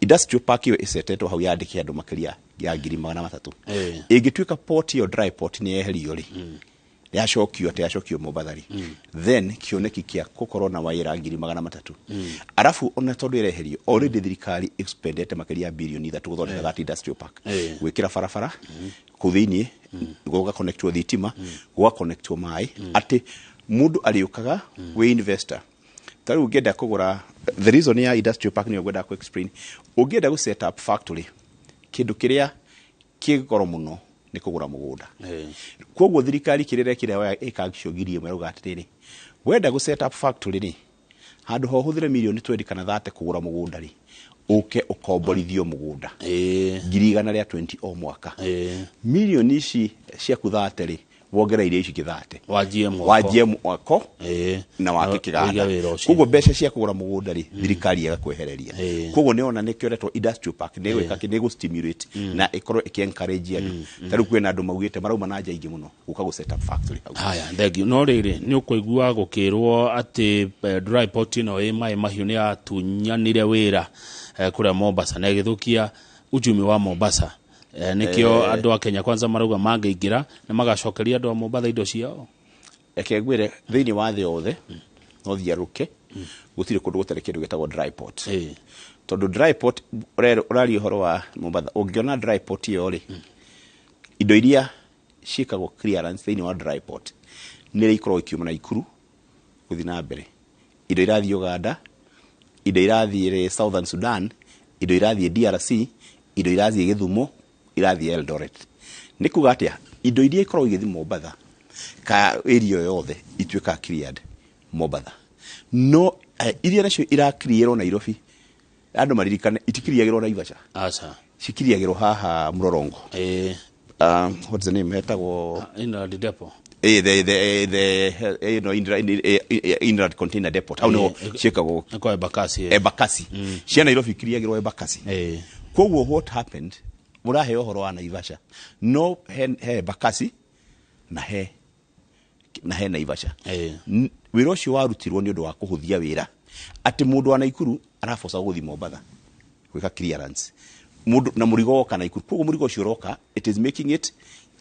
industrial park ĩyo ĩcetetwo hau yandĩke andũ makĩria ya 300,000. Ĩngĩtuĩka port ĩyo, dry port, nĩ yeherio rĩ, yacokio atĩ yacokio Mombatha rĩ, then kĩoneki kĩa gũkorwo na wĩra 300,000, arabu ona tondũ ĩreherio already, thirikari expendete makĩria ya birioni 3 gũthondeka that industrial park, gwĩkĩra barabara kũu thĩiniĩ, gũga connectwo thitima, gũga connectwo maĩ, atĩ mũndũ arĩũkaga wĩ investor. Ta rĩu ũngĩenda kũgũra, the reason ya industrial park nĩyo ngwendaga kũ explain, ũngĩenda gũ set up factory, kĩndũ kĩrĩa kĩ goro mũno nĩ kũgũra mũgũnda. Koguo thirikari kĩrĩa ĩrekire, ĩka 1,000 ĩrauga atĩrĩrĩ, wenda gũ set up factory rĩ, handũ ha ũhũthĩre mirioni 20 kana 30 kũgũra mũgũnda rĩ, ũke ũkomborithio mũgũnda 120,000 o mwaka. Mirioni ici ciaku 30 rĩ, wongerera iria ici ingĩ 30. Wanjie mwako. Wanjie mwako na wake Na kĩganda. ũige wĩra ũcio. Koguo mbeca cia kũgũra mũgũnda rĩ, thirikari ĩgakwehereria. Koguo nĩ ona nĩkĩo ĩretwo industrial park, nĩ ĩgwĩka kĩ? Nĩ ĩgũ stimulate na ĩkorwo ĩkĩ encourage andũ. Ta rĩu kwĩna andũ maugĩte marauma na nja ingĩ mũno gũka gũ set up factory hau. Haya, thengiũ. No rĩrĩ, nĩ ũkũigua gũkĩrwo atĩ dry port ĩno ĩ Maĩ Mahiũ nĩ yatunyanire wĩra kũrĩa Mombasa na ĩgĩthũkia uchumi wa Mombasa. Nĩkĩo andũ a Kenya Kwanza marauga mangĩingĩra nĩ magacokeria andũ a Mombasa indo ciao. Reke ngwĩre, thĩinĩ wa thĩ yothe no thiarũke, gũtirĩ kũndũ gũtarĩ kĩndũ gĩtagwo dry port. Tondũ dry port ũraria ũhoro wa Mombatha, ũngĩona dry port ĩyo rĩ, indo iria ciĩkagwo clearance thĩinĩ wa dry port nĩ iria ikoragwo ikiuma Naikuru gũthiĩ na mbere, indo irathiĩ Uganda, indo irathiĩ Southern Sudan, indo irathiĩ DRC, indo irathiĩ Gĩthumo, irathiĩ Eldoret. Nĩ kuga atĩa? Indo iria ikoragwo igĩthiĩ Mombatha ka area yothe ituĩkaga cleared Mombatha, no iria nacio irakirierwo Nairobi, andũ maririkane itikiriagĩrwo Naivasha. Aca. Cikiriagĩrwo haha Mlolongo. What's the name, hetagwo? Inland depot. The no inland, inland container depot, hau niho ciĩkagwo. Nĩ kwa Embakasi. Embakasi. Cia Nairobi ikiriagĩrwo Embakasi. Koguo what happened, mũraheo ũhoro wa Naivasha, no he Embakasi na he Naivasha. Wĩra ũcio warutirwo nĩ ũndũ wa kũhũthia wĩra. Atĩ mũndũ wa Naikuru araboca gũthiĩ Mombatha gwĩka clearance, mũndũ na mũrigo woka Naikuru. Koguo mũrigo ũcio ũroka, it is making it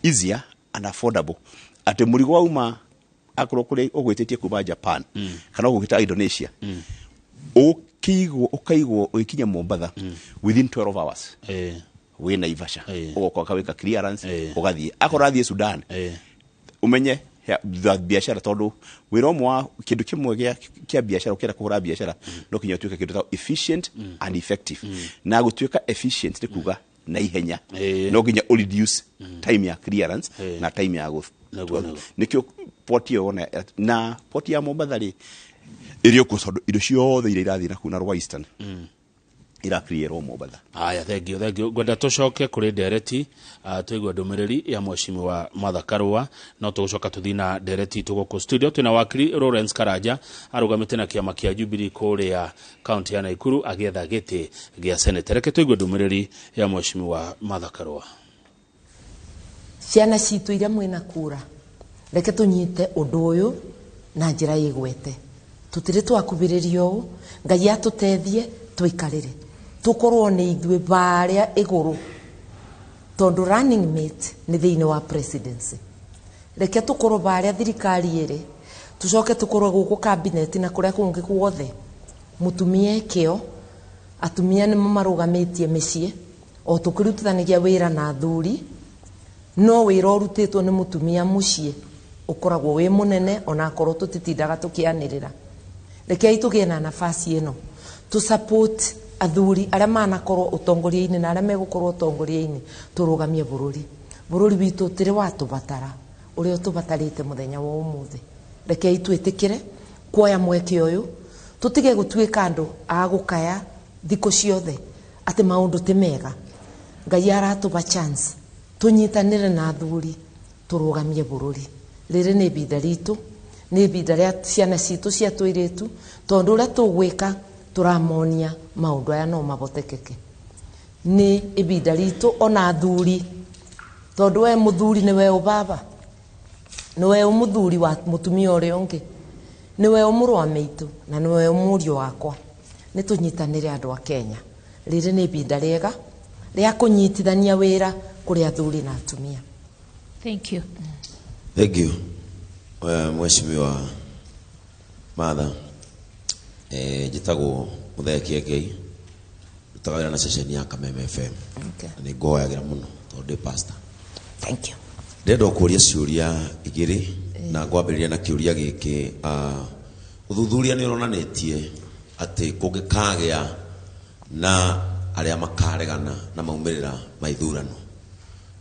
easier and affordable, atĩ mũrigo wauma akorwo kũrĩa ũgwĩtĩtie kuma Japan kana ũgũgĩta Indonesia, ũkĩigwo ũkaigwo ũgĩkinya Mombatha within 12 hours, wĩ Naivasha, ũgoka ũkawĩka clearance, ũgathiĩ. Akorwo athiĩ Sudan, umenye biacara, tondu wĩra ũmwe wa kĩndũ kĩmwe kĩa biacara, ũkĩenda kũhũra biacara no kinya ũtuĩke kĩndũ ta efficient and effective. Na gũtuĩka efficient nĩ kuga na ihenya, no nginya ũ reduce time ya clearance na time ya Nĩguo. Nĩkĩo port ĩyo wona na port ya Mombatha rĩ, ĩrĩ okuo, tondũ indo ciothe iria irathiĩ na kuu na rwa Eastern irakirierwo Mombatha. Haya, thank you, thank you. Ngwenda tũcoke kũrĩ ndereti, tũigue ndũmĩrĩri ya mheshimiwa Martha Karua, no tũgũcoka tũthiĩ na ndereti itũ gũkũ studio. Twĩna wakiri Lawrence Karanja, arũgamĩte na kĩama kĩa Jubilee kũrĩa kaunti ya Naikuru agĩetha gĩtĩ gĩa senate. Reke tũigue ndũmĩrĩri ya mheshimiwa Martha Karua. Ciana citũ iria mwĩna kura, reke tũnyite ũndũ ũyũ na njĩra ĩgwete. Tũtirĩ twakubĩrĩria ũũ. Ngai atũteithie tũikarĩre, tũkorwo nĩ ithuĩ barĩa ĩgũrũ, tondũ running mate nĩ thĩinĩ wa presidency. Reke tũkorwo barĩa thirikari ĩrĩ, tũcoke tũkorwo gũkũ cabinet na kũrĩa kũngĩ guothe. Mũtumia kĩo, atumia nĩmo marũgamĩtie mĩciĩ o tũkĩrutithanagia wĩra na athuri, no wĩra ũrutĩtwo nĩ mũtumia mũciĩ ũkoragwo wĩ mũnene, onakorwo tũtitindaga tũkĩanĩrĩra. Rekei tũgĩe na nafasi ĩno tũ support athuri arĩa manakorwo ũtongoria-inĩ na arĩa megũkorwo ũtongoria-inĩ, tũrũgamie bũrũri. Bũrũri witũ ũtirĩ watũbatara ũrĩa ũtũbatarĩte mũthenya wa ũmũthĩ. Rekei twĩtĩkĩre kuoya mweke ũyũ, tũtige gũtuĩka andũ a gũkaya thikũ ciothe atĩ maũndũ ti mega. Ngai aratũba chance tũnyitanĩre na athuri, tũrũgamie bũrũri. Rĩrĩ nĩ ibinda ritũ, nĩ ibinda rĩa ciana citũ cia tũirĩtu, tondũ ũrĩa tũgwĩka tũramonia maũndũ aya no mahotekeke. Nĩ ibinda ritũ ona athuri, tondũ we mũthuri nĩwe ũbaba, nĩwe mũthuri wa mũtumia ũrĩa ũngĩ, nĩwe mũrũ wa maitũ na nĩwe mũriũ wakwa. Nĩ tũnyitanĩre andũ a Kenya. Rĩrĩ nĩ ibinda rĩega rĩa kũnyitithania wĩra kũrĩ athuri na atumia. Thank you. Thank you. Mheshimiwa Martha, njĩtagwo Mũthee Kĩengei, ndutaga wĩra na ceceni ya Kameme FM. Na nĩ ngũhoyagĩra mũno tondũ ndĩ pastor. Thank you. Ndĩrenda kũria ciũria igĩrĩ na ngwambĩrĩria na kĩũria gĩkĩ. Ũthuthuria nĩ ũronanĩtie atĩ kũngĩkagĩa na arĩa makaregana na maumĩrĩra ma ithurano,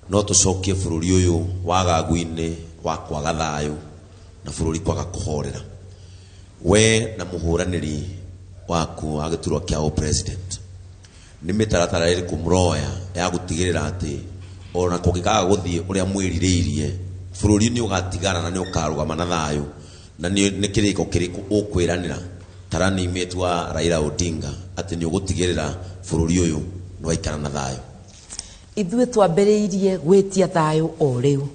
no tũcokie bũrũri ũyũ wagagu-inĩ wa kwaga thayũ na bũrũri kwaga kũhorera. We na mũhũranĩri waku wa gĩturwa kĩa o president, nĩ mĩtaratara ĩrĩkũ mũroya ya gũtigĩrĩra atĩ ona kũngĩkaga gũthiĩ ũrĩa mwĩrirĩirie, bũrũri nĩ ũgatigara na nĩ ũkarũgama na thayũ, na nĩ kĩrĩko kĩrĩkũ ũkwĩranĩra ta running mate wa Raila Odinga atĩ nĩ ũgũtigĩrĩra bũrũri ũyũ nĩ waikara na thayũ? Ithuĩ twambĩrĩirie gwĩtia thayũ o rĩu.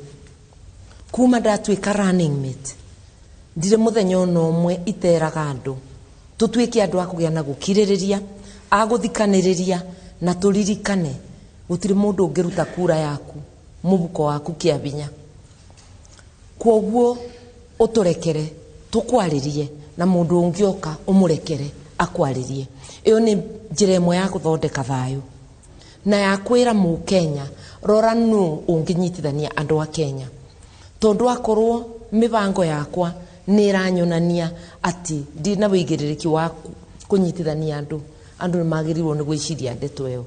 Kuma ndatuĩka running mate, ndirĩ mũthenya ona ũmwe iteraga andũ tũtuĩke andũ a kũgĩa na gũkirĩrĩria, a gũthikanĩrĩria, na tũririkane gũtirĩ mũndũ ũngĩruta kura yaku mũbuko waku kĩa hinya. Kwoguo ũtũrekere tũkwarĩrie, na mũndũ ũngĩoka ũmũrekere akwarĩrie. Ĩyo nĩ njĩra ĩmwe ya gũthondeka thayũ na ya kwĩra mũkenya, rora nũ ũngĩnyitithania andũ a Kenya, tondũ akorwo mĩbango yakwa nĩ ĩranyonania atĩ ndina wĩigĩrĩrĩki wa kũnyitithania andũ, andũ nĩ magĩrĩirwo nĩ gwĩciria ndeto ĩyo.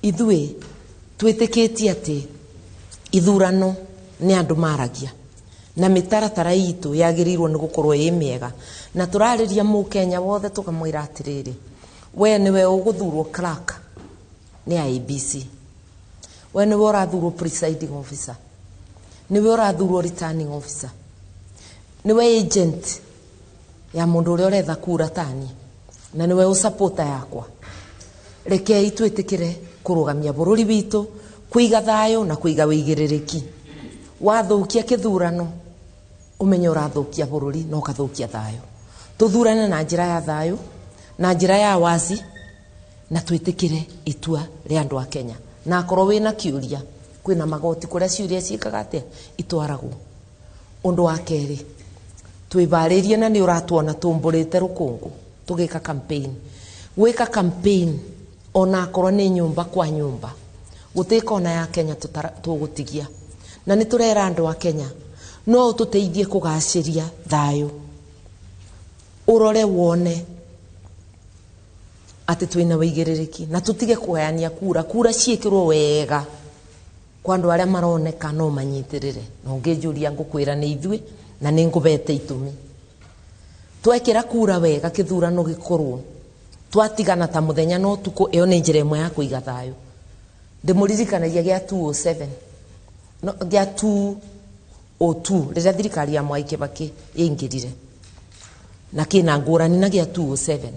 Ithuĩ twĩtĩkĩtie atĩ ithurano nĩ andũ maragia, na mĩtaratara itũ yagĩrĩirwo nĩ gũkorwo ĩ mĩega, na tũrarĩria mũkenya wothe tũkamwĩra atĩrĩrĩ, we nĩwe ũgũthurwo clerk nĩ IEBC, we nĩwe ũrathurwo presiding officer, nĩwe ũrathurwo returning officer, nĩwe agent ya mũndũ ũrĩa ũretha kura tani, na nĩwe ũsapota yakwa. Rekei twĩtĩkĩre kũrũgamia bũrũri witũ, kũiga thayũ na kũiga wĩigĩrĩrĩki. Wathũkia kĩthurano, ũmenye ũrathũkia bũrũri na ũkathũkia thayũ. Tũthurane na njĩra ya thayũ. Na njĩra ya wazi na twĩtĩkĩre itua rĩa andũ a Kenya. Na akorwo wĩna kĩũria, kwĩna magoti kũrĩa ciũria ciĩkaga atĩa, itwaragwo. Ũndũ wa kerĩ, twĩbarĩrie na nĩ ũratuona tũmbũrĩte rũkũngũ tũgĩka campaign. Gwĩka campaign ona akorwo nĩ nyũmba kwa nyũmba, gũtĩ kona ya Kenya tũgũtigia. Na nĩ tũrera andũ a Kenya no ũtũteithie kũgacĩria thayũ. Ũrore wone atĩ twĩna wĩigĩrĩrĩki na tũtige kũgayania kura. Kura ciĩkĩrwo wega kwa andũ arĩa maroneka no manyitĩrĩre. Na ũngĩnjũria ngũkwĩra nĩ ithuĩ na nĩ ngũbete itũmi. Twekĩra kura wega kĩthurano gĩkorwo twatigana ta mũthenya na ũtukũ, ĩyo nĩ njĩra ĩmwe ya kũiga thayũ. Ndĩmũririkanagia gĩa 207, no, gĩa 202 rĩrĩa thirikari ya Mwai Kibaki yaingĩrire, na kĩna ngũrani na gĩa 207.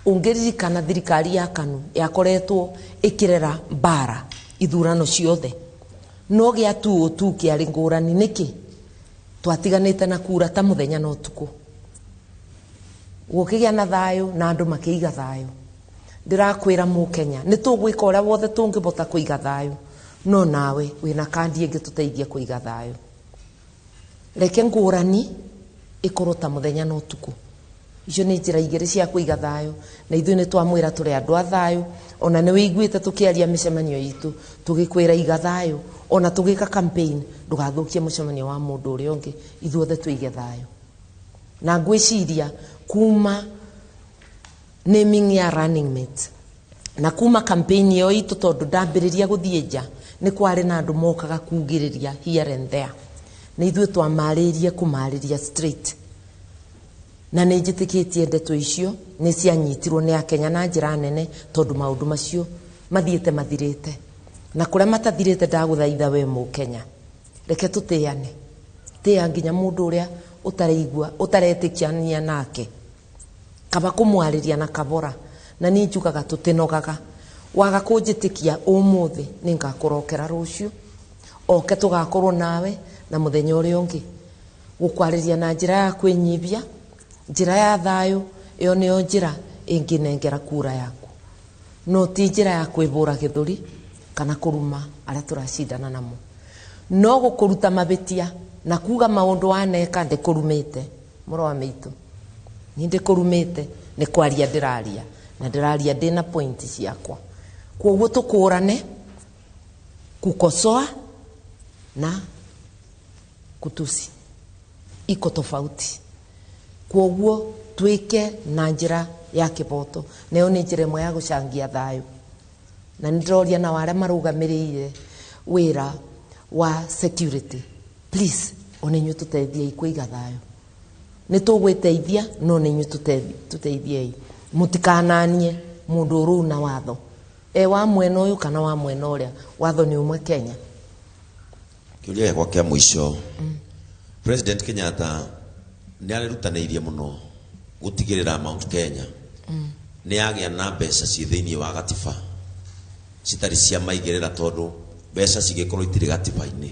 Ũngĩririkana thirikari ya KANU yakoretwo ĩkĩrera mbara ithurano ciothe, no gĩa 202 kĩarĩ ngũrani. Nĩkĩ? Twatiganĩte na kura ta mũthenya na ũtukũ, gũkĩgĩa na thayũ na andũ makĩiga thayũ. Ndĩrakwĩra mũkenya nĩ tũgwĩka ũrĩa wothe tũngĩbota kũiga thayũ, no nawe wĩna kandi ĩngĩ tũteithie kũiga thayũ. Reke ngũrani ĩkorwo ta mũthenya na ũtukũ. Icio nĩ njĩra igĩrĩ cia kũiga thayũ, na ithuĩ nĩ twamwĩra tũrĩ andũ a thayũ. Ona nĩ wĩiguĩte tũkĩaria mĩcemanio itũ tũgĩkwĩra iga thayũ, ona tũgĩka campaign ndũgathũkie mũcemanio wa mũndũ ũrĩa ũngĩ, ithuothe tũige thayũ. Na ngwĩciria kuma naming ya running mate na kuma campaign ĩyo itũ, tondũ ndambĩrĩria gũthiĩ nja nĩ kwarĩ na andũ mokaga kugĩrĩria here and there, na ithuĩ twamarĩrie kũmarĩria straight, na nĩ njĩtĩkĩtie ndeto icio nĩ cianyitirwo nĩ akenya na njĩra nene, tondũ maũndũ macio mathiĩte mathirĩte, na kũrĩa matathirĩte ndagũthaitha we mũkenya, reke tũtĩane, tĩa nginya mũndũ ũrĩa ũtareigua ũtaretĩkania nake, kaba kũmwarĩria na kabora. Na niĩ njugaga tũtinogaga, waga kũnjĩtĩkia ũmũthĩ nĩ ngakũrokera rũciũ, oke tũgakorwo nawe na mũthenya ũrĩa ũngĩ, gũkwarĩria na njĩra ya kwĩnyibia, njĩra ya thayũ. Ĩyo nĩyo njĩra ĩngĩnengera kura yaku, no ti njĩra ya kwĩbũra gĩthũri kana kũruma arĩa tũracindana namo. No gũkũruta mabĩtia na kuga maũndũ waneka, ndĩkũrumĩte mũro wa mĩitũ, ni ndĩkũrumĩte, nĩ kwaria ndĩraria, na ndĩraria ndĩna point ciakwa. Koguo tũkũrane kukosoa na kutusi iko tofauti. Koguo twĩke na njĩra ya kĩboto, nayo nĩ njĩra ĩmwe ya gũcangia thayũ. Na nĩ ndĩroria nao arĩa marũgamĩrĩire wĩra wa security, please, ona inyuĩ tũteithiei kũiga thayũ. Nĩ tũgwĩteithia, no nĩ inyuĩ tũteithiei. Mũtikananie mũndũ ũrũu na watho, e wa mwena ũyũ kana wa mwena ũrĩa, watho nĩ ũmwe Kenya. Kĩũria gĩakwa kĩa mũico, President Kenyatta nĩ arerutanĩirie mũno gũtigĩrĩra Mount Kenya nĩ yagĩa na mbeca ciĩ thĩinĩ wa gatiba citarĩ cia maigĩrĩra, tondũ mbeca cingĩkorwo itirĩ gatiba-inĩ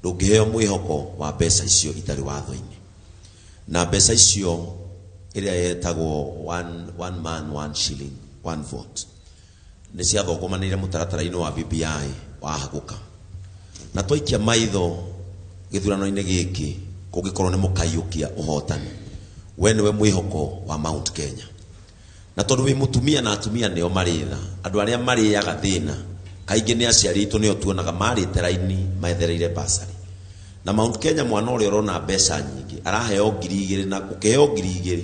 ndũngĩheo mwĩhoko wa mbeca icio itarĩ watho-inĩ. Na mbeca icio ĩrĩa yetagwo one man one shilling one vote nĩ ciathũkũmanĩire mũtaratara-inĩ wa BBI wahagũka. Na twaikia maitho gĩthurano-inĩ gĩkĩ, kũngĩkorwo nĩ mũkaiyũkia ũhotani, we nĩwe mwĩhoko wa Mount Kenya. Na tondũ wĩ mũtumia na atumia nĩo marĩ tha, andũ arĩa marĩaga thĩna kaingĩ nĩ aciari aitũ, nĩo tuonaga marĩte raini methereire basarĩ. Na Mount Kenya mwana ũrĩa ũrona mbeca nyingĩ araheo 2000, na ũkĩheo 2000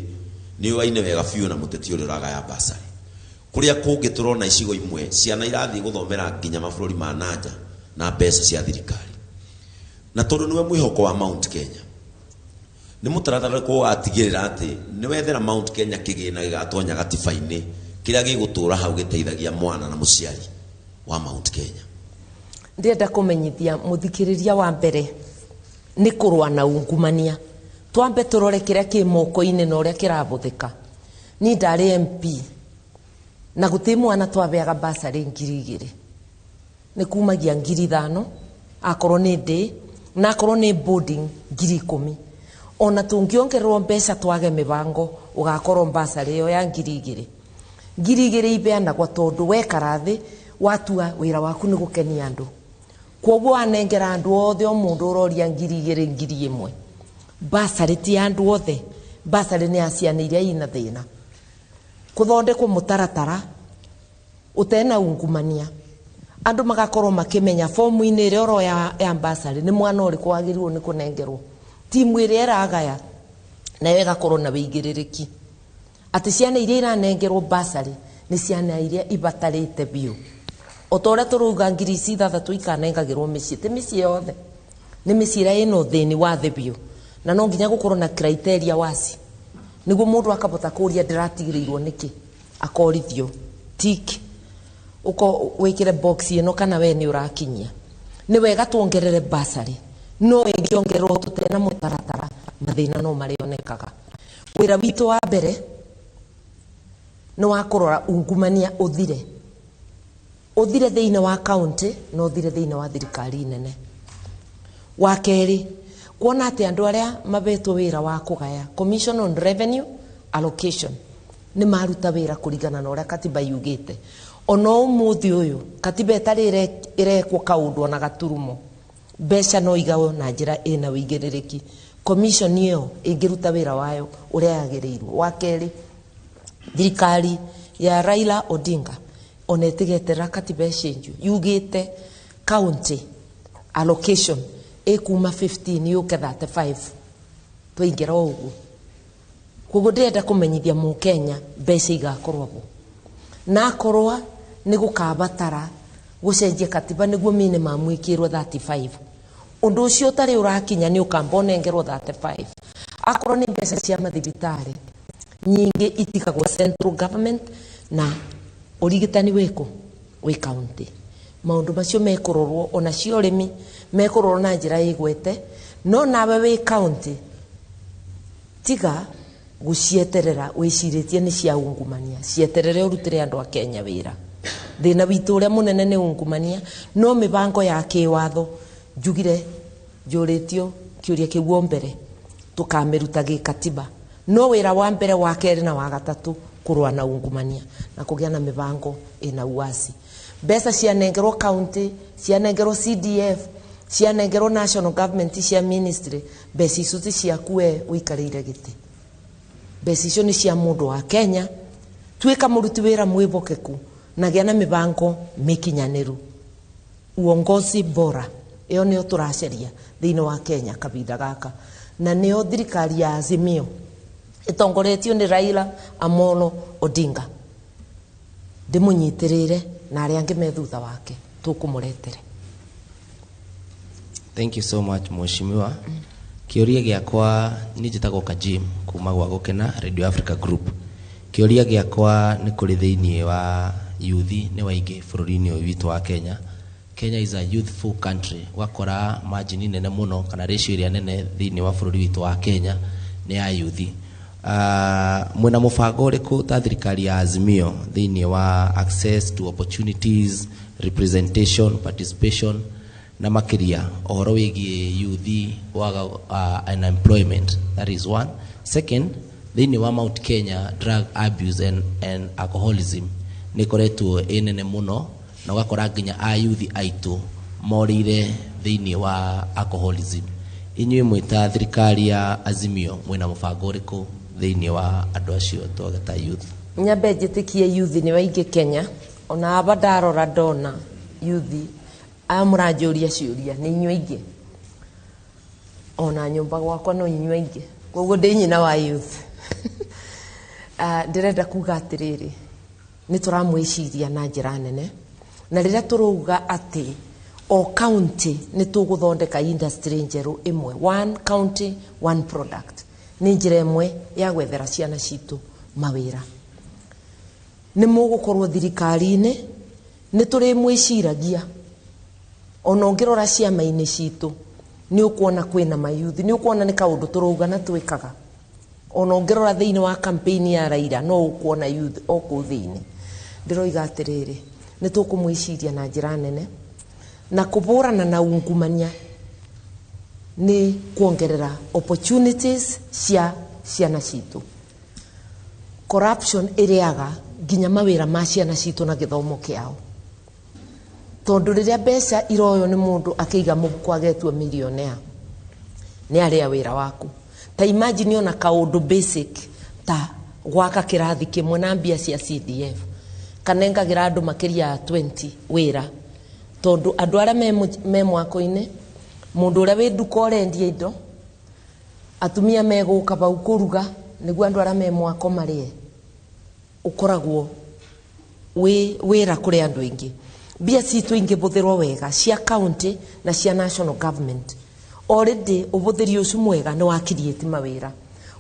nĩ ũaine wega biũ na mũteti ũrĩa ũragaya basarĩ. Kũrĩa kũngĩ tũrona icigo imwe ciana irathiĩ gũthomera nginya mabũrũri ma nanja na mbeca cia thirikari. Na tondũ nĩwe mwĩhoko wa Mount Kenya, nĩ mũtaratara ũrĩkũ ũgatigĩrĩra atĩ nĩ wethera Mount Kenya kĩgĩna gĩgatonya gatiba-inĩ kĩrĩa gĩgũtũra hau gĩteithagia mwana na mũciari wa Mount Kenya? Ndĩrenda kũmenyithia mũthikĩrĩria wa mbere nĩ kũrũa na ungumania. Twambe tũrore kĩrĩa kĩ moko-inĩ na ũrĩa kĩrabũthĩka. Niĩ ndarĩ MP na gũtĩ mwana twabeaga basarĩ 2000, nĩ kumagia 5000 akorwo nĩ ndĩ, na akorwo nĩ boarding 10,000. Ona tũngĩongererwo mbeca twage mĩbango Ũgakorwo bursary ĩyo ya 2000 2,000 ibeanagwo tondũ wekara thĩ watua wĩra waku nĩ gũkenia andũ, kwoguo wanengera andũ othe, o mũndũ ũroria 2000 1,000. Bursary ti ya andũ othe, bursary nĩ ya ciana iria ina thĩna. Kũthondekwo mũtaratara ũtena ungumania, andũ magakorwo makĩmenya fomu-inĩ ĩrĩa ũroya ya bursary nĩ mwana ũrĩkũ wagĩrĩirwo nĩ kũnengerwo, timu ĩrĩa ĩragaya nayo ĩgakorwo na wĩigĩrĩrĩki atĩ ciana iria iranengerwo bursary nĩ ciana iria ibatarĩte biũ. O ta ũrĩa tũrauga 6,000 ikanengagĩrwo mĩciĩ, ti mĩciĩ yothe, nĩ mĩciĩ ĩrĩa ĩna ũthĩni wa thĩ biũ, na no nginya gũkorwo na criteria waci nĩguo mũndũ akabota kũria ndĩratigĩrĩirwo nĩkĩ, akorithio tick uko wikire box ĩno kana we nĩ ũrakinyia. Nĩ wega tuongerere bursary, no ĩngĩongererwo tũtena mũtaratara mathĩna no marĩonekaga. Wĩra witũ wa mbere nĩ wa kũrora ungumania ũthire, ũthire thĩinĩ wa county na ũthire thĩinĩ wa thirikari nene. Wa kerĩ, kuona atĩ andũ arĩa mabetwo wĩra wa kũgaya, Commission on Revenue Allocation, nĩ maruta wĩra kũringana na ũrĩa katiba yugĩte. Ona ũmũthĩ ũyũ katiba ĩtarĩ ĩrekwo kaũndũ ona gaturumo, mbeca no igaywo na njĩra ĩna wĩigĩrĩrĩki. Commission ĩyo ĩngĩruta wĩra wayo ũrĩa yagĩrĩirwo. Wa kerĩ, thirikari ya Raila Odinga ona ĩtigeterera katiba ĩcenjio, yugĩte county allocation ĩkuma 15 yũke 35 twaingĩra o ũguo. Koguo ndĩrenda kũmenyithia mũkenya mbeca igakorwo bo, na akorwo nĩ gũkabatara gũcenjia katiba nĩguo minimum ĩkĩrwo 35, ũndũ ũcio ũtarĩ ũrakinya nĩ ũkamba ũnengerwo 35. Akorwo nĩ mbeca cia mathibitarĩ nyingĩ itigagwo central government na ũrigitani wĩkũ wĩ county. Maũndũ macio mekũrorwo, ona cia ũrĩmi mekũrorwo na njĩra ĩgwete, no nawe wĩ county tiga gũcieterera wĩcirĩtie nĩ cia ungumania, cieterere ũrutĩre andũ a Kenya wĩra. Thĩna witũ ũrĩa mũnene nĩ ungumania, no mĩbango ya kĩwatho njugire njũrĩtio kĩũria kĩu o mbere tũkamĩruta gĩkatiba, no wĩra wa mbere wa kerĩ na wa gatatũ kũrũa na ungumania na kũgĩa na mĩbango ĩna uasi. Mbeca cianengerwo county, cianengerwo CDF, cianengerwo national government cia ministry, mbeca icio ti ciaku we ũikarĩire gĩtĩ, mbeca icio nĩ cia mũndũ wa Kenya. Tuĩka mũruti wĩra mwĩhokeku na gĩa na mĩbango mĩkinyanĩru, uongozi bora, ĩyo nĩyo tũracaria thĩinĩ wa Kenya kabinda gaka, na nĩyo thirikari ya Azimio ĩtongoretio nĩ Raila Amolo Odinga. Ndĩmũnyitĩrĩire na arĩa angĩ me thutha wake tũkũmũretere. Thank you so much, Mheshimiwa. Kĩũria gĩakwa, niĩ njĩtagwo Kajim kuma gwa Gũkena Radio Africa Group. Kĩũria gĩakwa nĩ kũrĩ thĩinĩ wa yuthi nĩ waingĩ bũrũri-inĩ ũyũ witũ wa Kenya. Kenya is a youthful country. Ũgakora margin nene mũno kana ratio ĩrĩa nene thĩinĩ wa bũrũri witũ wa Kenya nĩ ya yuthi. Mwĩna mũbango ũrĩkũ ta thirikari ya Azimio thĩinĩ wa access to opportunities, representation, participation na makĩria ũhoro wĩgiĩ yuthi waga unemployment? That is one. Second, thĩinĩ wa Mount Kenya drug abuse and alcoholism nĩ ĩkoretwo ĩ nene mũno, na ũgakora nginya ayuthi aitũ morĩire thĩinĩ wa alcoholism. Inyuĩ mwĩ ta thirikari ya Azimio mwĩna mũbango ũrĩkũ thĩinĩ wa andũ acio twageta youth? Nyambe njĩtĩkie yuthi nĩ waingĩ Kenya, ona aba ndarora ndona yuthi aya mũranjũria ciũria nĩ inyuĩ aingĩ, ona nyũmba gwakwa no inyuĩ aingĩ, koguo ndĩ nyina wa youth. Ndĩrenda kuga atĩrĩrĩ, nĩ tũramwĩciria na njĩra nene, na rĩrĩa tũrauga atĩ o county nĩ tũgũthondeka industry njerũ ĩmwe, one county one product, nĩ njĩra ĩmwe ya gwethera ciana citũ mawĩra. Nĩ mũgũkorwo thirikari-inĩ, nĩ tũrĩmwĩciragia. Ona ũngĩrora ciama-inĩ citũ nĩ ũkuona kwĩna mayuthi, nĩ ũkuona nĩ kaũndũ tũrauga na twĩkaga. Ona ũngĩrora thĩinĩ wa campaign ya Raila no ũkuona youth o kũu thĩinĩ. Ndĩroiga atĩrĩrĩ, nĩ tũkũmwĩciria na njĩra nene, na kũbũrana na ungumania nĩ kuongerera opportunities cia ciana citũ. Corruption ĩrĩaga nginya mawĩra ma ciana citũ na gĩthomo kĩao, tondũ rĩrĩa mbeca iroywo nĩ mũndũ akĩiga mũhuko agetua millionaire, nĩ arĩa wĩra waku. Ta imagine ona kaũndũ basic ta gwaka kĩrathi kĩmwe na mbia cia CDF kanengagĩra andũ makĩria ya 20 wĩra, tondũ andũ arĩa me mwako-inĩ, mũndũ ũrĩa wĩ nduka ũrendia indo, atumia megũka bau kũruga nĩguo andũ arĩa me mwako marĩe. Ũkoragwo wĩ wĩra kũrĩ andũ aingĩ. Mbia citũ ingĩbũthĩrwo wega cia county na cia national government, already ũbũthĩri ũcio mwega nĩ wa create mawĩra,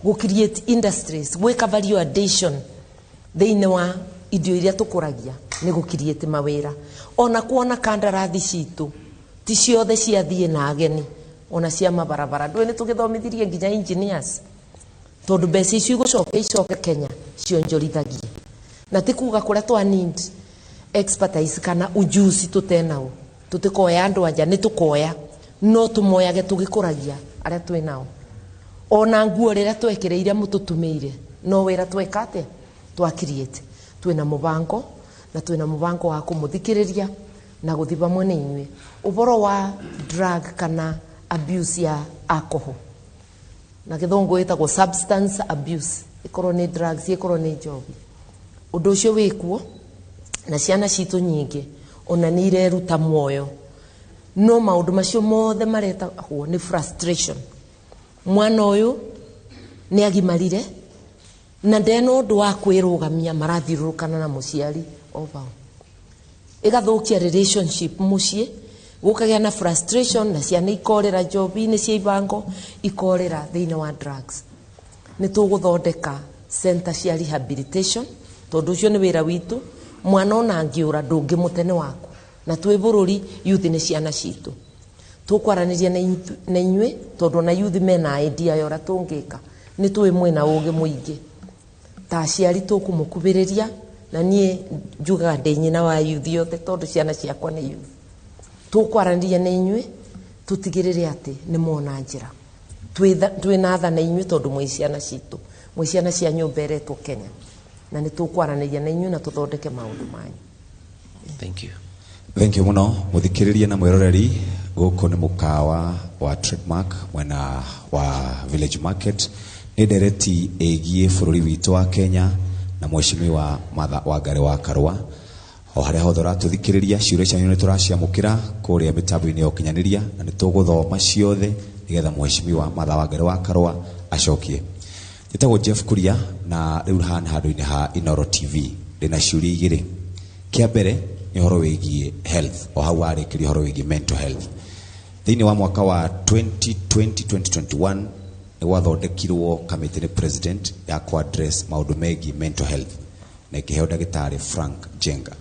gũ create industries, gwĩka value addition thĩinĩ wa indo iria tũkũragia nĩ gũ create mawĩra. Ona kuona kandarathi citũ ti ciothe ciathiĩ na ageni, ona cia mabarabara ndũĩ nĩ tũgĩthomithirie nginya engineers, tondũ mbeca icio igũcoka icoke Kenya cionjorithagie. Na ti kuga kũrĩa twa need expertise kana ujuzi tũtenao tũtikoya andũ anja, nĩ tũkoya, no tũmoyage tũgĩkũragia arĩa twĩ nao. Ona nguo rĩrĩa twekĩrĩire mũtũtumĩire no wĩra tweka atĩa twa create. Twĩna mũbango na twĩna mũbango wa kũmũthikĩrĩria na gũthiĩ vamwe na inyuĩ. Ũboro wa drug kana abuse ya alcohol, na gĩthũngũ ĩtagwo substance abuse, ĩkorwo nĩ drugs, ĩkorwo nĩ njohi, ũndũ ũcio wĩkuo na ciana citũ nyingĩ ona nĩ ireruta muoyo. No maũndũ macio mothe maretagwo nĩ frustration. Mwana ũyũ nĩ agimarire na ndena ũndũ wa kwĩrũgamia, marathiũrũrũkana na mũciari o vau, ĩgathũkia relationship mũciĩ, gũkagĩa na frustration na ciana ikorĩra njobi-inĩ cia ibango, ikorĩra thĩinĩ wa drugs. Nĩ tũgũthondeka center cia rehabilitation, tondũ ũcio nĩ wĩra witũ. Mwana ona angĩũra ndũngĩmũte nĩ waku, na twĩ bũrũri youth nĩ ciana citũ. Tũkwaranĩria na inyuĩ tondũ ona youth mena idea ya ũrĩa tũngĩka. Nĩ tũĩ mwĩna ũgĩ mũingĩ ta aciari, tũkũmũkubĩrĩria. Na niĩ njugaga ndĩ nyina wa youth yothe tondũ ciana ciakwa nĩ youth. Tũkwaranĩria na inyuĩ tũtigĩrĩre atĩ nĩ mona njĩra. Twĩna tha na inyuĩ tondũ mwĩ ciana citũ, mwĩ ciana cia nyũmba ĩretwo Kenya, na nĩ tũkwaranĩria na inyuĩ na tũthondeke maũndũ manyu. Thank you. Thank you muno muthikiriria na mwiroreri. Guku ni mukawa wa Trademark mwena wa Village Market. Ni ndereti ĩgiĩ bũrũri witũ wa Kenya na Mheshimiwa Martha Wangari wa Karua. O harĩa hothe ũratũthikĩrĩria, ciũria cianyu nĩ tũraciamũkĩra kũrĩa mĩtambo-inĩ ya ũkinyanĩria, na nĩ tũgũthoma ciothe nĩgetha Mheshimiwa Martha Wangari wa Karua acokie. Njĩtagwo Jeff Kuria na rĩu haha handũ-inĩ ha Inooro TV. Ndĩna ciũria igĩrĩ. Kĩa mbere nĩ ũhoro wĩgiĩ health, o hau warĩkĩria ũhoro wĩgiĩ mental health. Thĩinĩ wa mwaka wa 2020-2021 nĩ gwathondekirwo kamĩtĩ nĩ president ya ku address maũndũ megiĩ mental health, na ĩkĩheo ndagĩtarĩ Frank Njenga,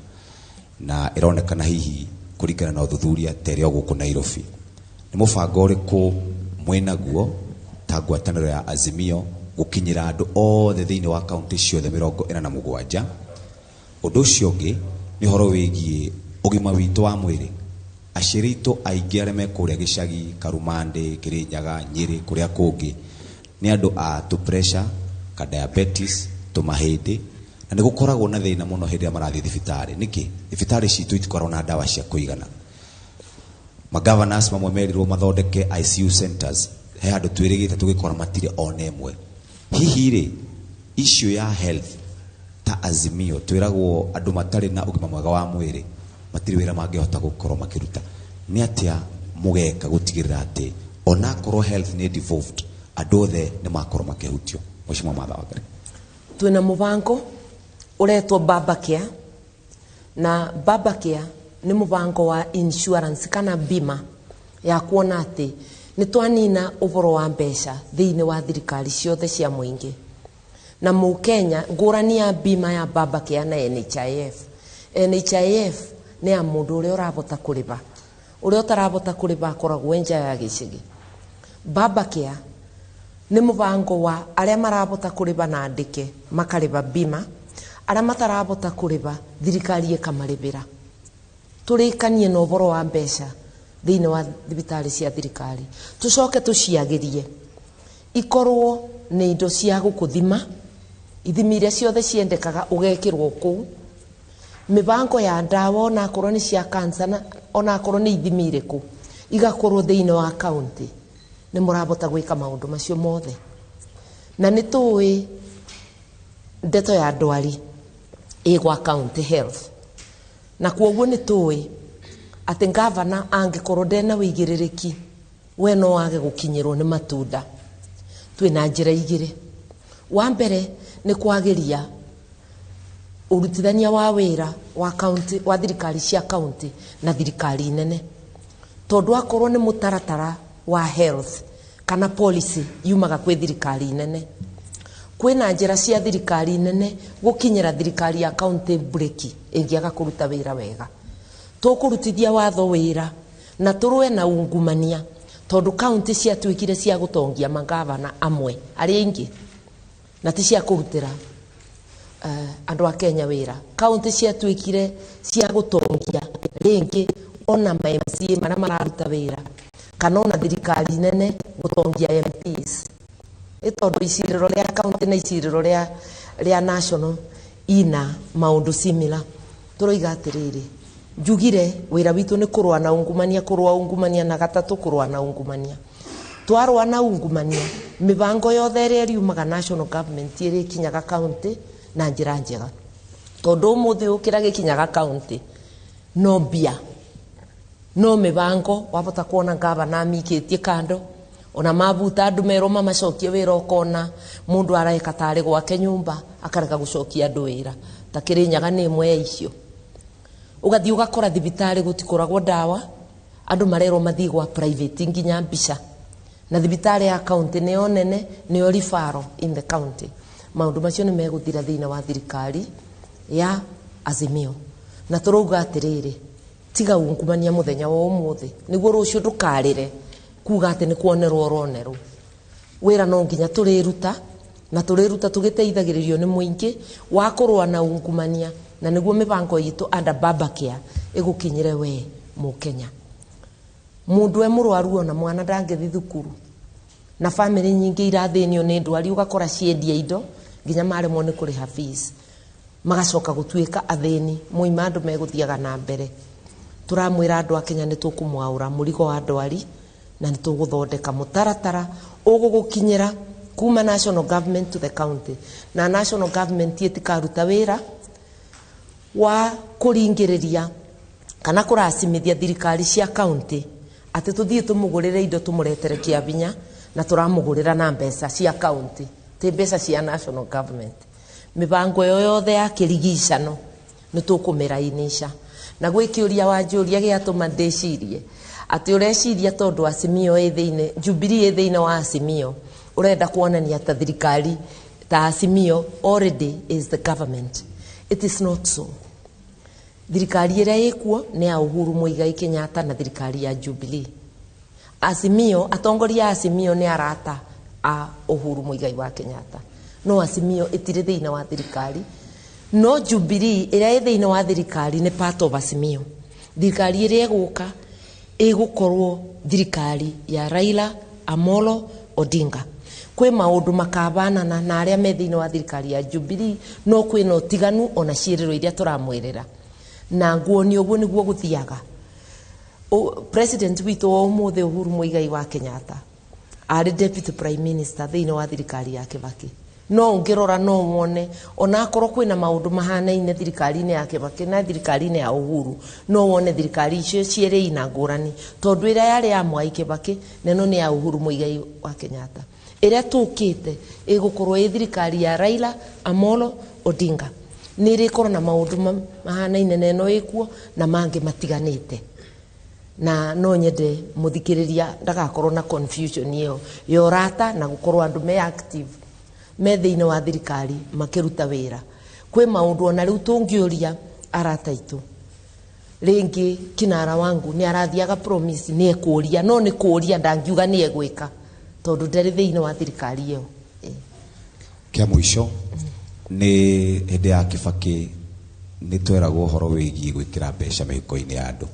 na ĩronekana hihi kũringana na ũthuthuria ta ĩrĩ o gũkũ Nairobi. Nĩ mũbango ũrĩkũ mwĩnaguo ta ngwatanĩro ya Azimio gũkinyĩra andũ othe thĩinĩ wa kaunti ciothe 47? Ũndũ ũcio ũngĩ nĩ ũhoro wĩgiĩ ũgima witũ wa mwĩrĩ. Aciari aitũ aingĩ arĩa me kũrĩa gĩcagi, Karumandĩ, Kĩrĩnyaga, Nyĩrĩ, kũrĩa kũngĩ, nĩ andũ a tũ pressure, ka diabetes, tũmahĩndĩ, na nĩ gũkoragwo na thĩna mũno hĩndĩ ĩrĩa marathiĩ thibitarĩ. Nĩkĩ? Thibitarĩ citũ itikoragwo na ndawa cia kũigana. Magovernors mamwe merirwo mathondeke ICU centers, he handũ twĩrĩgĩte tũgĩkora matirĩ ona ĩmwe. Hihi rĩ, issue ya health ta Azimio, twĩragwo andũ matarĩ na ũgima mwega wa mwĩrĩ matirĩ wĩra mangĩhota gũkorwo makĩruta. Nĩ atĩa mũgeka gũtigĩrĩra atĩ onakorwo health nĩ devolved, andũ othe nĩ makorwo makĩhutio? Mheshimiwa Martha Wangari. Twĩna mũbango ũretwo Baba Care, na Baba Care nĩ mũbango wa insurance kana bima ya kuona atĩ nĩ twanina ũboro wa mbeca thĩinĩ wa thirikari ciothe cia mũingĩ na mũkenya. Ngũrani ya bima ya Baba Care na NHIF, NHIF nĩ ya mũndũ ũrĩa ũrabota kũrĩba, ũrĩa ũtarabota kũrĩba akoragwo e nja ya gĩcagi. Baba Care nĩ mũbango wa arĩa marabota kũrĩba na andĩke makarĩba bima, arĩa matarabota kũrĩba thirikari ĩkamarĩbĩra. Tũrĩkanie na ũboro wa mbeca thĩinĩ wa thibitarĩ cia thirikari, tũcoke tũciagĩrie ikorwo nĩ indo cia gũkũthima. Ithimi iria ciothe ciendekaga ũgekĩrwo kũu. Mĩbango ya ndawa onakorwo nĩ cia cancer na onakorwo nĩ ithimi irĩkũ igakorwo thĩinĩ wa county. Nĩ mũrabota gwĩka maũndũ macio mothe. Na nĩ tũĩ ndeto ya ndwari ĩ gwa county health, na kwoguo nĩ tũĩ atĩ ngavana angĩkorwo ndena wĩigĩrĩrĩki we no wage gũkinyĩrwo nĩ matunda. Twĩna njĩra igĩrĩ. Wa mbere nĩ kwagĩria ũrutithania wa wĩra wa county, wa thirikari cia county na thirikari nene, tondũ akorwo nĩ mũtaratara wa health kana policy yumaga kwĩ thirikari nene, kwĩna njĩra cia thirikari nene gũkinyĩra thirikari ya county breki ĩngĩaga kũruta wĩra wega. Tũkũrutithia watho wĩra na tũrũe na ungumania, tondũ county ciatuĩkire cia gũtongia mangavana amwe arĩa aingĩ na ti cia kũrutĩra andũ a Kenya wĩra. County ciatuĩkire cia gũtongia rĩngĩ ona ma MCA marĩa mararuta wĩra kana ona thirikari nene gũtongia MPs. Ĩ tondũ icirĩro rĩa county na icirĩro rĩa national ina maũndũ similar. Tũroiga atĩrĩrĩ, njugire wĩra witũ nĩ kũrũa na ungumania, kũrũa ungumania na gatatũ kũrũa na ungumania. Twarũa na ungumania, mĩbango yothe ĩrĩa ĩriumaga national government ĩrĩa ĩkinyaga county na njĩra njega, tondũ ũmũthĩ ũkĩra gĩkinyaga county no mbia no mĩbango. Wabota kuona ngavana amikĩtie kando, ona mabuta andũ merwo mamacokie wĩra, ũkona mũndũ areka tarĩ gwake nyũmba akareka gũcokia andũ wĩra. Ta Kĩrĩnyaga nĩ ĩmwe ya icio. Ũgathiĩ ũgakora thibitarĩ gũtikoragwo ndawa, andũ marerwo mathiĩ gwa private nginya mbica, na thibitarĩ ya county nĩyo nene, nĩyo referral in the county. Maũndũ macio nĩ megũthira thĩinĩ wa thirikari ya Azimio. Na tũrauga atĩrĩrĩ, tiga ungumania mũthenya wa ũmũthĩ nĩguo rũciũ ndũkarĩre kuga atĩ nĩ kuonerwo ũronerwo. Wĩra no nginya tũrĩruta, na tũrĩruta tũgĩteithagĩrĩrio nĩ mũingĩ wa kũrũa na ungumania, na nĩguo mĩbango itũ under Babacare ĩgũkinyĩre we mũkenya. Mũndũ e mũrwaru ona mwana ndangĩthiĩ thukuru, na famĩlĩ nyingĩ irathĩnio nĩ ndwari, ũgakora ciendia indo nginya maremwo nĩ kũrĩha fees, magacoka gũtuĩka athĩni. Moima andũ megũthiaga na mbere. Tũramwĩra andũ a Kenya nĩ tũkũmwaũra mũrigo wa ndwari, na nĩ tũgũthondeka mũtaratara ũgũgũkinyĩra kuma national government to the county. Na national government ĩtikaruta wĩra wa kũringĩrĩria kana kũracimithia thirikari cia county atĩ tũthiĩ tũmũgũrĩre indo tũmũretere kĩa binya, na tũramũgũrĩra na mbeca cia county, ti mbeca cia national government. Mĩbango ĩyo yothe ya kĩrigicano nĩ tũkũmĩrainisha. Na gwĩ kĩũria wanjũria gĩatũma ndĩcirie atĩ ũreciria tondũ Azimio ĩ thĩinĩ, Jubilee ĩ thĩinĩ wa Azimio, ũrenda kuonania ta thirikari ta Azimio already is the government. It is not so. Thirikari ĩrĩa ĩkuo nĩ ya Uhuru Muigai Kenyatta na thirikari ya Jubilee. Azimio, atongoria a Azimio nĩ arata a Uhuru Muigai wa Kenyatta, no Azimio ĩtirĩ thĩinĩ wa thirikari. No Jubilee ĩrĩa ĩ thĩinĩ wa thirikari nĩ part of Azimio. Thirikari ĩrĩa ĩgũka ĩgũkorwo thirikari ya Raila Amolo Odinga. Kwĩ maũndũ makabanana na arĩa me thĩinĩ wa thirikari ya Jubilee, no kwĩna ũtiganu ona ciĩrĩro iria tũramwĩrĩra, na nguonio ũguo nĩguo gũthiaga. President witũ wa ũmũthĩ Uhuru Muigai wa Kenyatta arĩ deputy prime minister thĩinĩ wa thirikari ya Kibaki. No ũngĩrora no wone onakorwo kwĩna maũndũ mahanaine thirikari-inĩ ya Kibaki na thirikari-inĩ ya Uhuru, no wone thirikari icio cierĩ ina ngũrani, tondũ ĩrĩa yarĩ ya Mwai Kibaki na ĩno nĩ ya Uhuru Muigai wa Kenyatta. Ĩrĩa tũkĩte ĩgũkorwo ĩ thirikari ya Raila Amolo Odinga, nĩ ĩrĩkorwo na maũndũ mahanaine na ĩno ĩkuo na mangĩ matiganĩte. Na no nyende mũthikĩrĩria ndagakorwo na confusion ĩyo ya ũrata na gũkorwo andũ me active me thĩinĩ wa thirikari makĩruta wĩra. Kwĩ maũndũ ona rĩu tũngĩũria arata aitũ, rĩngĩ kinara wangu nĩ arathiaga promise nĩ ekũria, no nĩ kũria ndangiuga nĩ egwĩka tondũ ndarĩ thĩinĩ wa thirikari ĩyo. Kĩa mũico nĩ hĩndĩ ya Kibaki nĩ tweragwo ũhoro wĩgiĩ gwĩkĩra mbeca mĩhuko-inĩ ya andũ.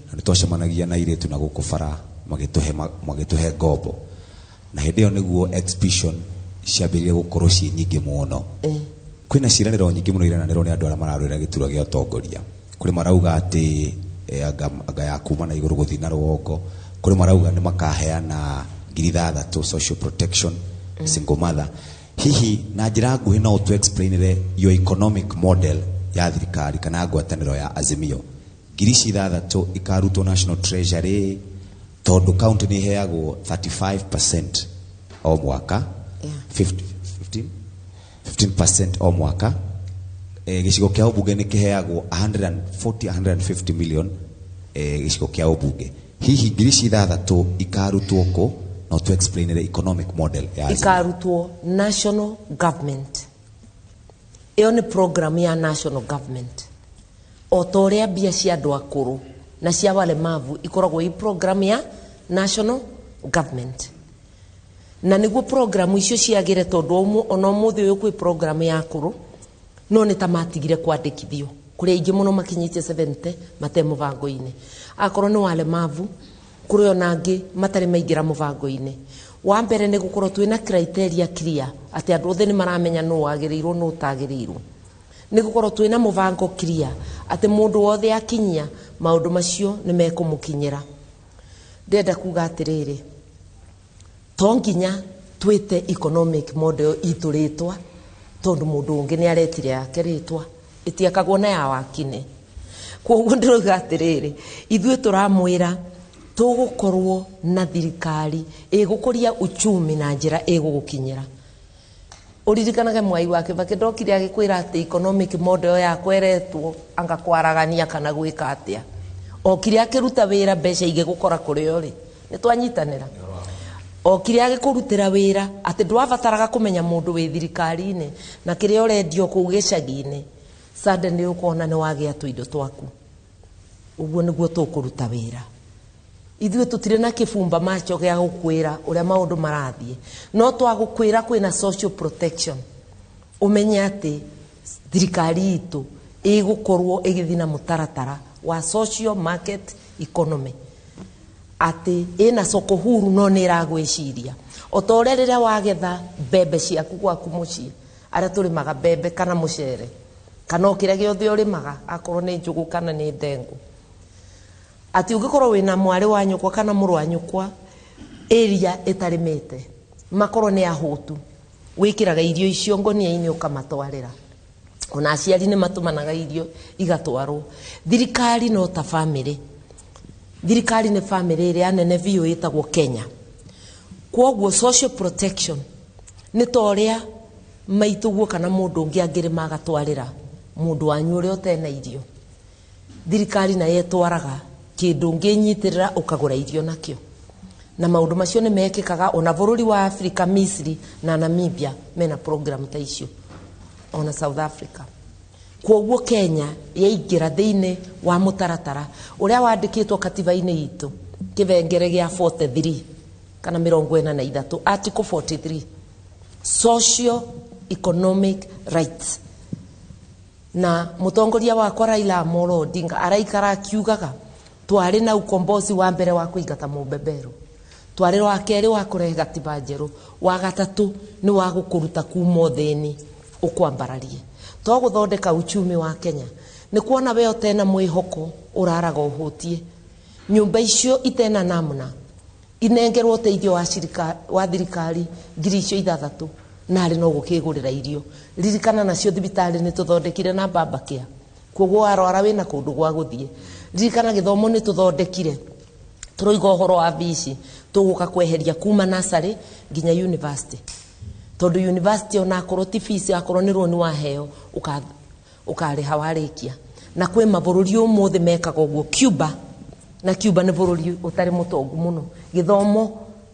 Na nĩ twacemanagia na airĩtu na gũkũ bara magĩtũhe ngombo, na hĩndĩ ĩyo nĩguo exhibition ciambĩrĩrie gũkorwo ciĩ nyingĩ mũno. Kwĩna ciĩranĩro nyingĩ mũno irananĩrwo nĩ andũ arĩa mararũĩra gĩturwa gĩa ũtongoria. Kũrĩ marauga atĩ anga ya kuma na igũrũ gũthiĩ na rũgongo, kũrĩ marauga nĩ makaheana 6,000 social protection, single mother. Hihi na njĩra nguhĩ no ũtũ explainĩre your economic model ya thirikari kana ngwatanĩro ya Azimio? 6,000 ikarutwo National Treasury, tondũ county nĩ iheagwo 35% o mwaka, 50, 15, 15% o mwaka. Gĩcigo kĩa ũmbunge nĩ kĩheagwo 140 150 million, gĩcigo kĩa ũmbunge. Hihi 6,000 ikarutwo kũ? No tu explainĩre economic model ya Azimio. Ikarutwo national government. Ĩyo nĩ program ya national government, o ta ũrĩa mbia cia andũ akũrũ na cia walemavu ikoragwo i program ya national government. Na nĩguo program icio ciagĩre, tondũ ona ũmũthĩ ũyũ kwĩ program ya akũrũ, no nĩ ta matigire kwandĩkithio. Kũrĩ aingĩ mũno makinyĩtie 70 mate mũbango-inĩ. Akorwo nĩ walemavu, kũrĩ ona angĩ matarĩ maingĩra mũbango-inĩ. Wa mbere nĩ gũkorwo twĩna criteria clear, atĩ andũ othe nĩ maramenya nũ wagĩrĩirwo, nũ ũtagĩrĩirwo. Nĩ gũkorwo twĩna mũbango clear atĩ mũndũ wothe akinyia maũndũ macio nĩ mekũmũkinyĩra. Ndĩrenda kuga atĩrĩrĩ, to nginya twĩte economic model itũ rĩtwa, tondũ mũndũ ũngĩ nĩ aretire yake rĩtwa, ĩtiakagwo na ya wakine. Koguo ndĩrauga atĩrĩrĩ, ithuĩ tũramwĩra tũgũkorwo na thirikari ĩgũkũria uchumi na njĩra ĩgũgũkinyĩra. Ũririkanage Mwai wa Kibaki ndokire agĩkwĩra atĩ economic model yakwa ĩretwo anga kwaragania kana gwĩka atĩa. Okire akĩruta wĩra, mbeca igĩgũkora kũrĩa ũrĩ. Nĩ twanyitanĩra. Okire agĩkũrutĩra wĩra atĩ ndwabataraga kũmenya mũndũ wĩ thirikari-inĩ na kĩrĩa ũrendio kũu gĩcagi-inĩ, suddenly ũkona nĩ wagĩa tũindo twaku. Ũguo nĩguo tũkũruta wĩra. Ithuĩ tũtirĩ na kĩbumba macho gĩa gũkwĩra ũrĩa maũndũ marathiĩ, no twagũkwĩra kwĩna social protection, ũmenye atĩ thirikari itũ ĩgũkorwo ĩgĩthiĩ na mũtaratara wa social market economy, atĩ ĩna soko huru no nĩ ĩragwĩciria. O ta ũrĩa rĩrĩa wagetha mbembe ciaku gwaku mũciĩ, arĩa tũrĩmaga mbembe kana mũcere kana o kĩrĩa gĩothe ũrĩmaga, akorwo nĩ njũgũ kana nĩ ndengũ, atĩ ũngĩkorwo wĩna mwarĩ wa nyũkwa kana mũrũ wa nyũkwa area ĩtarĩmĩte, makorwo nĩ ahũtu, wĩkĩraga irio icio ngũnia-inĩ ũkamatwarĩra. Ona aciari nĩ matũmanaga irio igatwarwo. Thirikari no ta bamĩrĩ. Thirikari nĩ bamĩrĩ ĩrĩa nene biũ ĩtagwo Kenya. Kwoguo social protection nĩ ta ũrĩa maitũguo kana mũndũ ũngĩ angĩrĩma agatwarĩra mũndũ wanyu ũrĩa ũtena irio. Thirikari nayo ĩtwaraga kĩndũ ũngĩnyitĩrĩra ũkagũra irio nakĩo. Na maũndũ macio nĩ mekĩkaga ona bũrũri wa Afrika, Misri na Namibia mena program ta icio, ona South Africa. Kwoguo Kenya yaingĩra thĩinĩ wa mũtaratara ũrĩa wandĩkĩtwo katiba-inĩ itũ, kĩbengere gĩa 43 kana 43, article 43, socio economic rights. Na mũtongoria wakwa Raila Amolo Odinga araikara akiugaga twarĩ na ukombozi wa mbere wa kũingata mũbeberu, twarĩ wa kerĩ wa kũrehe gatiba njerũ, wa gatatũ nĩ wa gũkũruta kuma ũthĩni ũkwambararie. To gũthondeka uchumi wa Kenya nĩ kuona we ũtena mwĩhoko ũraraga ũhũtie. Nyũmba icio itena namna inengerwo ũteithio wa thirikari 6,000 narĩ no gũkĩgũrĩra irio. Ririkana nacio thibitarĩ nĩ tũthondekire na mbamba kĩa, kwoguo warwara wĩna kũndũ gwa gũthiĩ. Ririkana gĩthomo nĩ tũthondekire, tũroiga ũhoro wa bici tũgũka kweheria kuma nursery nginya university, tondũ university ona akorwo ti fees, akorwo nĩ rũni waheo ũkarĩha warĩkia. Na kwĩ mabũrũri ũmũthĩ mekaga ũguo, Cuba, na Cuba nĩ bũrũri ũtarĩ mũtongu mũno, gĩthomo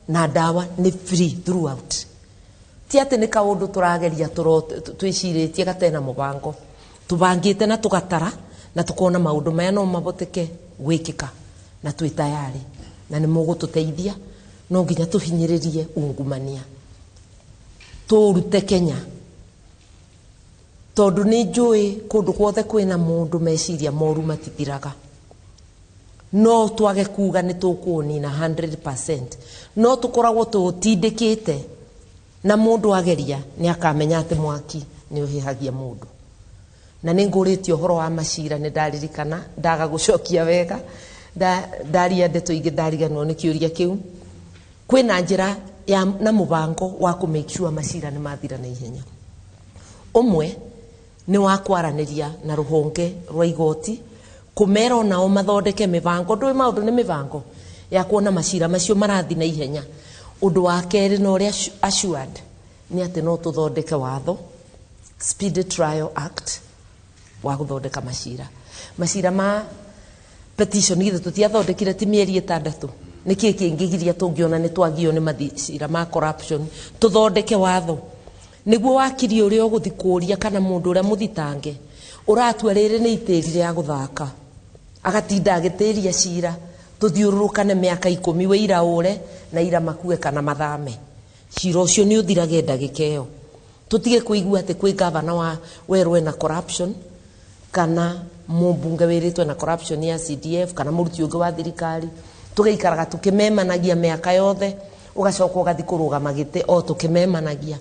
na ndawa nĩ free throughout. Ti atĩ nĩ kaũndũ tũrageria twĩcirĩtie gatena mũbango, tũbangĩte na tũgatara na tũkona maũndũ maya no mahoteke gwĩkĩka, na twĩ tayari na nĩ mũgũtũteithia. No nginya tũhinyĩrĩrie ungumania, tũrute Kenya, tondũ nĩ njũĩ kũndũ guothe kwĩna mũndũ meciria moru matithiraga. No twage kuga nĩ tũkũũnina 100%, no tũkoragwo tũũtindĩkĩte, na mũndũ ageria nĩ akamenya atĩ mwaki Nĩ ũhĩhagia mũndũ. Na nĩ ngũrĩtie ũhoro wa macira, nĩ ndaririkana ndaga gũcokia wega, ndaria ndeto ingĩ, ndariganĩrwo nĩ kĩũria kĩu. Kwĩna njĩra ya na mũbango wa kũ make sure macira nĩ mathira na ihenya. Ũmwe nĩ wa kwaranĩria na rũhonge rwa igoti, kũmera onao mathondeke mĩbango. Ndũĩ maũndũ nĩ mĩbango ya kuona macira macio marathi na ihenya. Ũndũ wa kerĩ na ũrĩa assured nĩ atĩ no tũthondeke watho, Speed Trial Act, wa gũthondeka macira. Macira ma petition githĩ tũtiathondekire ti mĩeri 6? Nĩkĩ kĩngĩgiria tũngĩona nĩ twagio nĩ macira ma corruption tũthondeke watho nĩguo wakiri ũrĩa ũgũthi kũũria kana mũndũ ũrĩa mũthitange ũratua rĩrĩ nĩ itĩri rĩa gũthaka, agatinda agĩtĩria cira, tũthiũrũrũkane mĩaka 10, wĩira ũre na ira makue kana mathame. Cira ũcio nĩ ũthirage ndagĩka ĩyo. Tũtige kũigua atĩ kwĩ gavana wa werwo ena corruption, kana mũmbunge wĩrĩtwo na corruption ya CDF, kana mũruti ũngĩ wa thirikari, tũgaikaraga tũkĩmemanagia mĩaka yothe, ũgacoka ũgathi kũrũgama gĩtĩ o tũkĩmemanagia.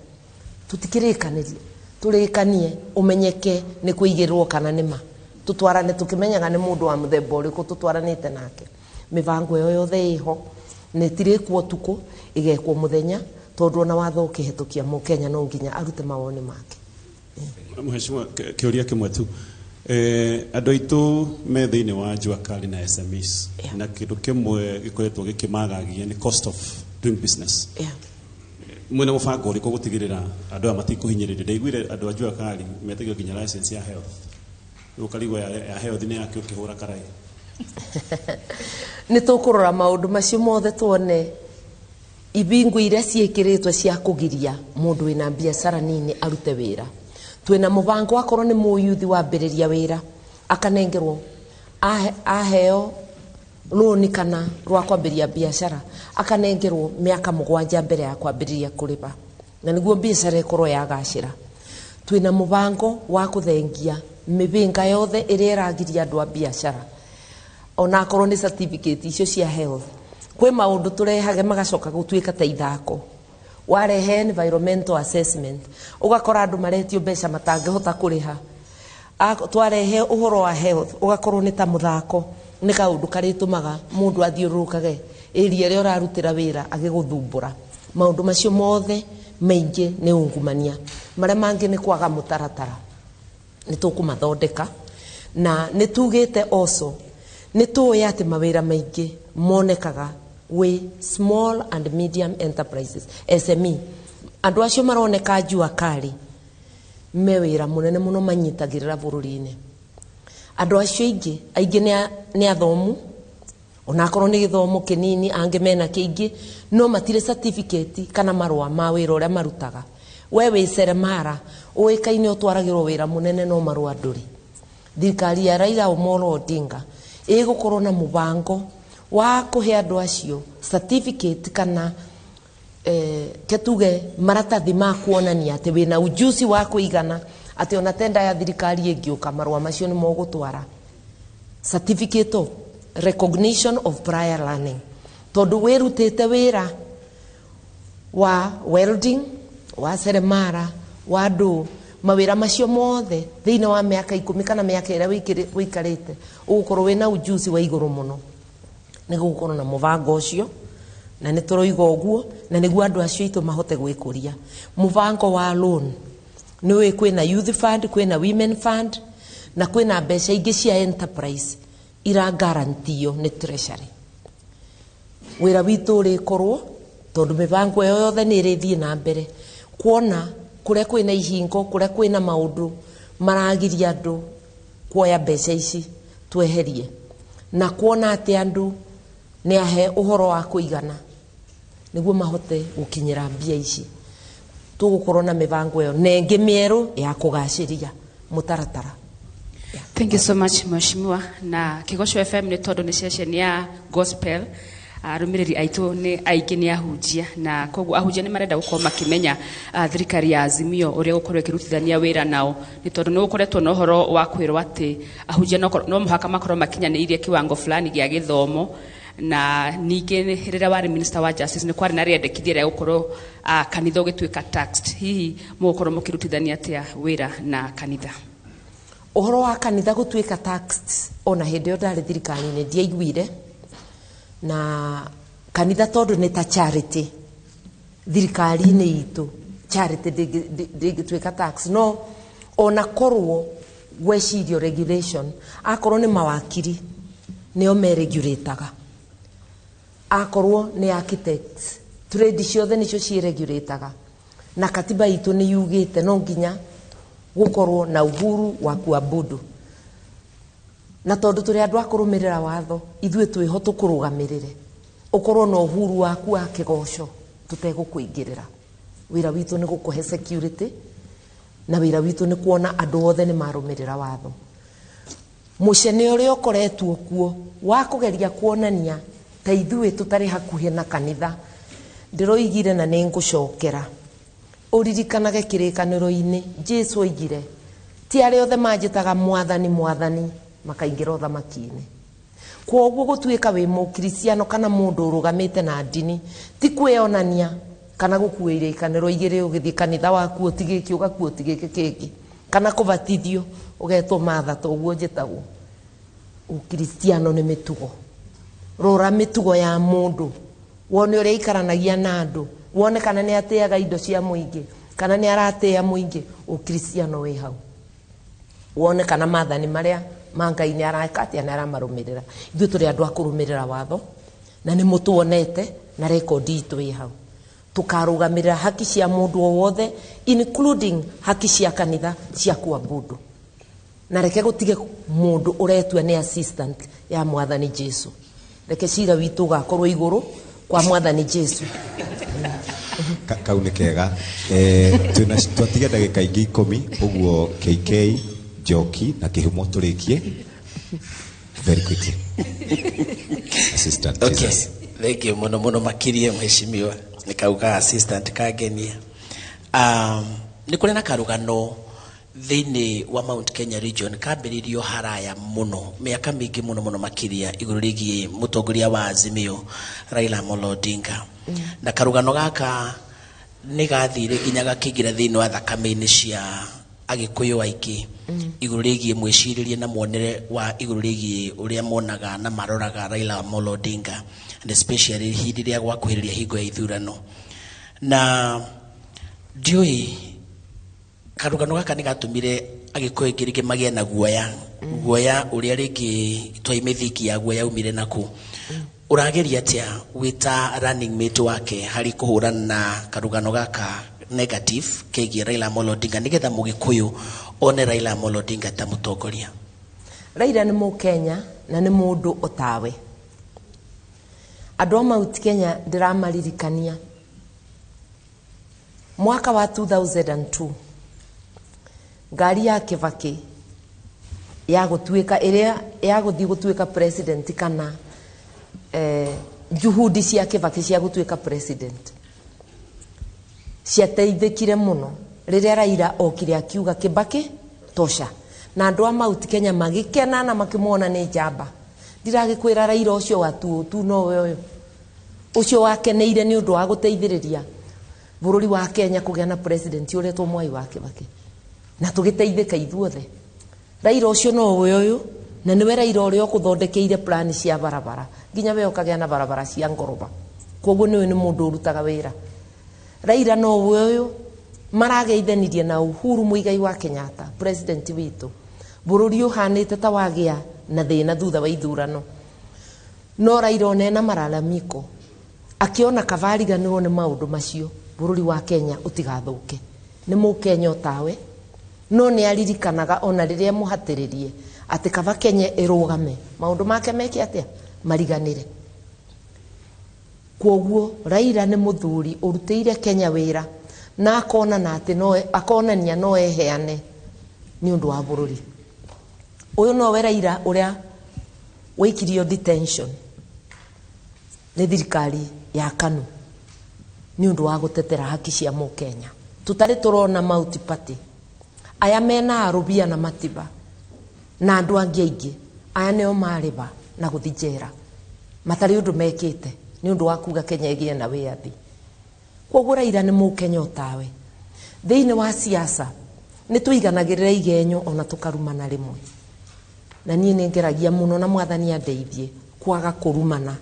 Tũtikĩrĩkanĩrie, tũrĩkanie, ũmenyeke nĩ kũigĩrĩrwo kana nĩ ma. Tũtwarane tũkĩmenyaga nĩ mũndũ wa mũthemba ũrĩkũ tũtwaranĩte nake. Mĩbango ĩyo yothe ĩho, na ĩtirĩkwo ũtukũ, ĩgekwo mũthenya, tondũ ona watho ũkĩhetũkia mũkenya no nginya arute mawoni make. Mheshimiwa, kĩũria kĩmwe tu. Andũ aitũ me thĩinĩ wa jua kali na SMEs, na kĩndũ kĩmwe gĩkoretwo gĩkĩmagagia nĩ cost of doing business. Mwĩna mũbango ũrĩkũ gũtigĩrĩra andũ aya matikũhinyĩrĩrio? Ndaiguire andũ a jua kali metagio nginya license ya health. Rĩu ũkarigwo ya health nĩ yake ũkĩhũra karai. Nĩ tũkũrora maũndũ macio mothe, tuone ibingo iria ciĩkĩrĩtwo cia kũgiria mũndũ wĩna biacara nini arute wĩra. Twĩna mũbango, akorwo nĩ mũyuthi wambĩrĩria wĩra, akanengerwo aheo rũni kana rwa kwambĩrĩria biacara, akanengerwo mĩaka 7 mbere ya kwambĩrĩria kũrĩha, na nĩguo biacara ĩkorwo yagacĩra. Twĩna mũbango wa kũthengia mĩbĩnga yothe ĩrĩa ĩragiria andũ a biacara, onakorwo nĩ certificate icio cia health. Kwĩ maũndũ tũrehage magacoka gũtuĩka ta ithako. Warehe environmental assessment, ũgakora andũ maretio mbeca matangĩhota kũrĩha. Twarehe ũhoro wa health, ũgakorwo nĩ ta mũthako, nĩ kaũndũ karĩtũmaga mũndũ athiũrũrũkage area ĩrĩa ũrarutĩra wĩra agĩgũthumbũra. Maũndũ macio mothe maingĩ nĩ ungumania. Marĩa mangĩ nĩ kwaga mũtaratara. Nĩ tũkũmathondeka, na nĩ tugĩte also nĩ tũĩ atĩ mawĩra maingĩ monekaga wĩ small and medium enterprises, SME. Andũ acio maroneka jua kali me wĩra mũnene mũno manyitagĩrĩra bũrũri-inĩ. Andũ acio aingĩ nĩ athomu, onakorwo nĩ gĩthomo kĩnini, angĩ mena kĩingĩ, no matirĩ certificate kana marũa ma wĩra ũrĩa marutaga. We wĩ seremara, ũĩkaine ũtwaragĩrwo wĩra mũnene, no marũa ndũrĩ. Thirikari ya Raila Amolo Odinga ĩgũkorwo na mũbango wa kũhe andũ acio certificate kana ketuge maratathi ma kuonania atĩ wĩna ujuzi wa kũigana, atĩ ona tenda ya thirikari ĩngĩũka, marũa macio nĩ mogũtwara. Certificate of recognition of prior learning, tondũ wĩrutĩte wĩra wa welding, wa seremara, wa ndũ, mawĩra macio mothe thĩinĩ wa mĩaka 10 kana mĩaka ĩrĩa wĩikarĩte, ũgũkorwo wĩna ujuzi wa igũrũ mũno. Nĩ gũgũkorwo na mũbango ũcio, na nĩ tũroiga ũguo, na nĩguo andũ acio aitũ mahote gwĩkũria. Mũbango wa loan nĩ ũĩ kwĩna youth fund, kwĩna women fund, na kwĩna mbeca ingĩ cia enterprise ira guarantio nĩ treasury. Wĩra witũ ũrĩkorwo, tondũ mĩbango ĩyo yothe nĩ ĩrĩthiĩ na mbere, kuona kũrĩa kwĩna ihingo, kũrĩa kwĩna maũndũ maragiria andũ kuoya mbeca ici, tweherie, na kuona atĩ andũ nĩ ahe ũhoro wa kũigana nĩguo mahote gũkinyĩra mbia ici. Tũgũkorwo na mĩbango ĩyo na ĩngĩ mĩerũ ya kũgacĩria mũtaratara. Thank you so much, Mheshimiwa. Na Kĩgoco FM nĩ tondũ nĩ ceceni ya gospel, arũmĩrĩri aitũ nĩ aingĩ nĩ ahunjia, na koguo ahunjia nĩ marenda gũkorwo makĩmenya thirikari ya Azimio ũrĩa gũkorwo ĩkĩrutithania wĩra nao, nĩ tondũ nĩ gũkoretwo na ũhoro wa kwĩrwo atĩ ahunjia no mũhaka makorwo makinyanĩirie kiwango fulani gĩa gĩthomo. Na ningĩ rĩrĩa warĩ minister wa justice nĩ kwarĩ na rĩendekithia rĩa gũkorwo kanitha ũgĩtuĩka taxed. Hihi mũgũkorwo mũkĩrutithania atĩa wĩra na kanitha? Ũhoro wa kanitha gũtuĩka taxed, ona hĩndĩ ĩyo ndarĩ thirikari-inĩ ndiaiguire. Na kanitha tondũ nĩ ta charity thirikari-inĩ itũ, charity ndĩngĩtuĩka tax. No ona korwo gwecirio regulation, akorwo nĩ mawakiri nĩo meregulataga, akorwo nĩ architects, trade ciothe nĩcio ciĩregulataga. Na katiba itũ nĩ yugĩte no nginya gũkorwo na uhuru wa kuabudu. Na tondũ tũrĩ andũ a kũrũmĩrĩra watho, ithuĩ twĩho tũkũrũgamĩrĩre ũkorwo na uhuru waku wa kĩgoco tũtegũkũingĩrĩra. Wĩra witũ nĩ gũkũhe security, na wĩra witũ nĩ kuona andũ othe nĩ marũmĩrĩra watho. Mũcene ũrĩa ũkoretwo kuo wa kũgeria kuonania ta ithuĩ tũtarĩ hakuhĩ na kanitha, ndĩroigire na nĩ ngũcokera. Ũririkanage kĩrĩkanĩro-inĩ Jesu oigire ti arĩa othe manjĩtaga mwathani mwathani makaingĩra ũthamaki-inĩ. Kwoguo gũtuĩka wĩ mũkristiano kana mũndũ ũrũgamĩte na ndini ti kwĩonania kana gũkuĩra ikanĩro igĩrĩ ũgĩthiĩ kanitha waku ũtigĩke ũgakuo ũtigĩke kĩngĩ, kana kũbatithio ũgetwo matha ta ũguo njĩtagwo. Ũkristiano nĩ mĩtugo. Rora mĩtugo ya mũndũ, wone ũrĩa aikaranagia na andũ, wone kana nĩ atĩaga indo cia mũingĩ kana nĩ aratĩa mũingĩ. Ũkristiano wĩ hau. Wone kana maathani marĩa ma Ngai nĩ areka atĩa, nĩ aramarũmĩrĩra. Ithuĩ tũrĩ andũ a kũrũmĩrĩra watho, na nĩ mũtuonete na rekondi itũ ĩ hau. Tũkarũgamĩrĩra haki cia mũndũ o wothe, including haki cia kanitha cia kuabudu. Na reke gũtige mũndũ ũretua nĩ assistant ya mwathani Jesu. Reke cira witũ ũgakorwo igũrũ kwa mwathani Jesu. Kau nĩ kega. Twatiga ndagĩka ingĩ 10 ũguo. KK Njoki na Kĩhumo tũrĩkie very quickly. Assistant Okay. Jesus. Thank you muno muno makirie mheshimiwa. Nĩ kauga assistant kangenia. Nĩ kũrĩ na karũgano thĩinĩ wa Mount Kenya region kambĩrĩirio haraya mũno mĩaka mĩingĩ mũno mũno makĩria igũrũ rĩgiĩ mũtongoria wa Azimio Raila Amolo Odinga. Na karũgano gaka nĩ gathire nginya gakĩingĩra thĩinĩ wa thakame-inĩ cia Agĩkũyũ aingĩ igũrũ rĩgiĩ mwĩcirĩrie na muonere wa igũrũ rĩgiĩ ũrĩa monaga na maroraga Raila Amolo Odinga, and especially hĩndĩ ĩrĩa gwakuhĩrĩria hingo ya ithurano. Na ndiũĩ karũgano gaka nĩ gatũmire Agĩkũyũ aingĩ rĩngĩ magĩe na guoya, guoya ũrĩa rĩngĩ twai mĩthingi yaguo yaumire naku. Ũrageria atĩa wĩ ta running mate wake harĩ kũhũrana na karũgano gaka negative kegiĩ Raila Amolo Odinga nĩgetha mũgĩkũyũ one Raila Amolo Odinga ta mũtongoria? Raila nĩ mũkenya na nĩ mũndũ otawe. Andũ a Mount Kenya ndĩramaririkania mwaka wa 2002 ngari ya Kibaki ya gũtuĩka ĩrĩa ya gũthiĩ gũtuĩka president, kana juhudi cia Kibaki cia gũtuĩka president ciateithĩkire mũno rĩrĩa Raila okire akiuga Kibaki tosha, na andũ a Mount Kenya magĩkena na makĩmuona nĩ njamba. Ndiragĩkwĩra Raila ũcio wa tu nowe ũyũ ũcio wakeneire nĩ ũndũ wa gũteithĩrĩria bũrũri wa Kenya kũgĩa na president ũretwo Mwai wa Kibaki, na tũgĩteithĩka ithuothe. Raila ũcio nowe ũyũ, na nĩwe Raila ũrĩa ũkũthondekeire plan cia barabara nginya we ũkagĩa na barabara cia ngoroba. Koguo nĩwe nĩ mũndũ ũrutaga wĩra. Raila nowe ũyũ marageithanirie na Uhuru Muigai wa Kenyatta, president witũ. Bũrũri ũhanĩte ta wagĩa na thĩna thutha wa ithurano, no Raila ona ena malalamiko akiona kaba ariganĩrwo nĩ maũndũ macio bũrũri wa Kenya ũtigathũke. Nĩ mũkenya otawe, no nĩ aririkanaga ona rĩrĩa mũhatĩrĩrie atĩ kaba Kenya ĩrũgame maũndũ make meke atĩa mariganĩre. Kwoguo Raila nĩ mũthuri ũrutĩire Kenya wĩra na akonana atĩ no akonania no eheane nĩ ũndũ wa bũrũri ũyũ. Nowe Raila ũrĩa waikirio detention nĩ thirikari ya KANU nĩ ũndũ wa gũtetera haki cia mũkenya. Tũtarĩ tũrona Mount Party aya mena arũbia na matiba na andũ angĩ aingĩ, aya nĩo marĩba na gũthi njera. Matarĩ ũndũ mekĩte nĩ ũndũ wa kuga Kenya ĩgĩe na wĩyathi. Koguo Raila nĩ mũkenya otawe. Thĩinĩ wa siasa nĩ tũiganagĩrĩra igenyo ona tũkarumana rĩmwe. Na niĩ nĩ ngeragia mũno na mwathani andeithie kwaga kũrumana.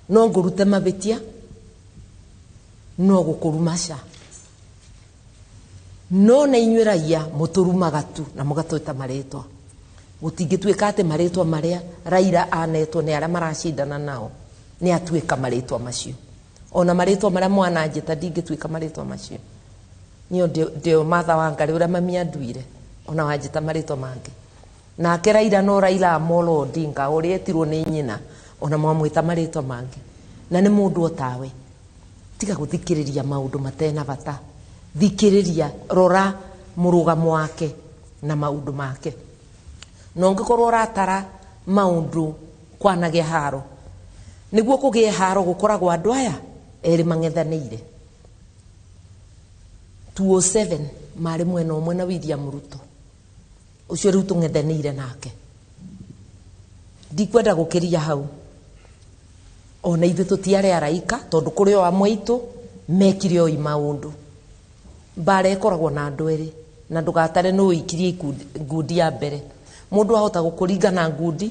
No ngũrute mabĩtia no gũkũruma ca. No na inyuĩ raia mũtũrumaga tu na mũgatwĩta marĩtwa. Gũtingĩtuĩka atĩ marĩtwa marĩa Raila anetwo nĩ arĩa maracindana nao nĩ atuĩka marĩtwa macio. Ona marĩtwa marĩa mwananjĩta ndingĩtuĩka marĩtwa macio. Niĩ ndĩ Martha Wangari ũrĩa mami anduire ona wanjĩta marĩtwa mangĩ. Nake Raila no Raila Amolo Odinga ũrĩa etirwo nĩ nyina ona mwamwĩta marĩtwa mangĩ. Na nĩ mũndũ otawe. Tiga gũthikĩrĩria maũndũ matena bata. Thikĩrĩria, rora mũrũgamo wake na maũndũ make. Na ũngĩkorwo ũratara maũndũ kwanagĩa haro, nĩguo kũgĩe haro gũkoragwo andũ aya erĩ mang'ethanĩire. 207 marĩ mwena ũmwe na William Ruto. Ũcio rĩu tũng'ethanĩire nake. Ndikwenda gũkĩria hau. Ona ithuĩ tũtiarĩ araika tondũ kũrĩ o amwe aitũ mekire o maũndũ. Mbara ĩkoragwo na andũ erĩ na ndũgatare nũ ũikirie ngundi ya mbere. Mũndũ ahota gũkũringa na ngundi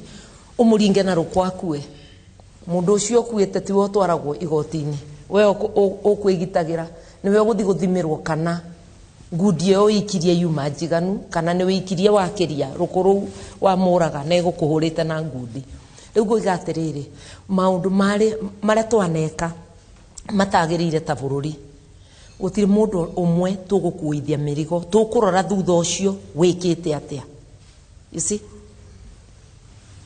ũmũringe na rũkũ akue. Mũndũ ũcio ũkuĩte tiwe ũtwaragwo igoti-inĩ, we ũkwĩgitagĩra, nĩwe ũgũthiĩ gũthimĩrwo kana ngundi ĩyo ũikirie yuma njiganu kana nĩ ũikirie wakĩria rũkũ rũu wamũraga na ĩgũkũhũrĩte na ngundi. Rĩu ngũiga atĩrĩrĩ, maũndũ marĩa twaneka matagĩrĩire ta bũrũri, gũtirĩ mũndũ ũmwe tũgũkuithia mĩrigo, tũkũrora thutha ũcio wĩkĩte atĩa. You see?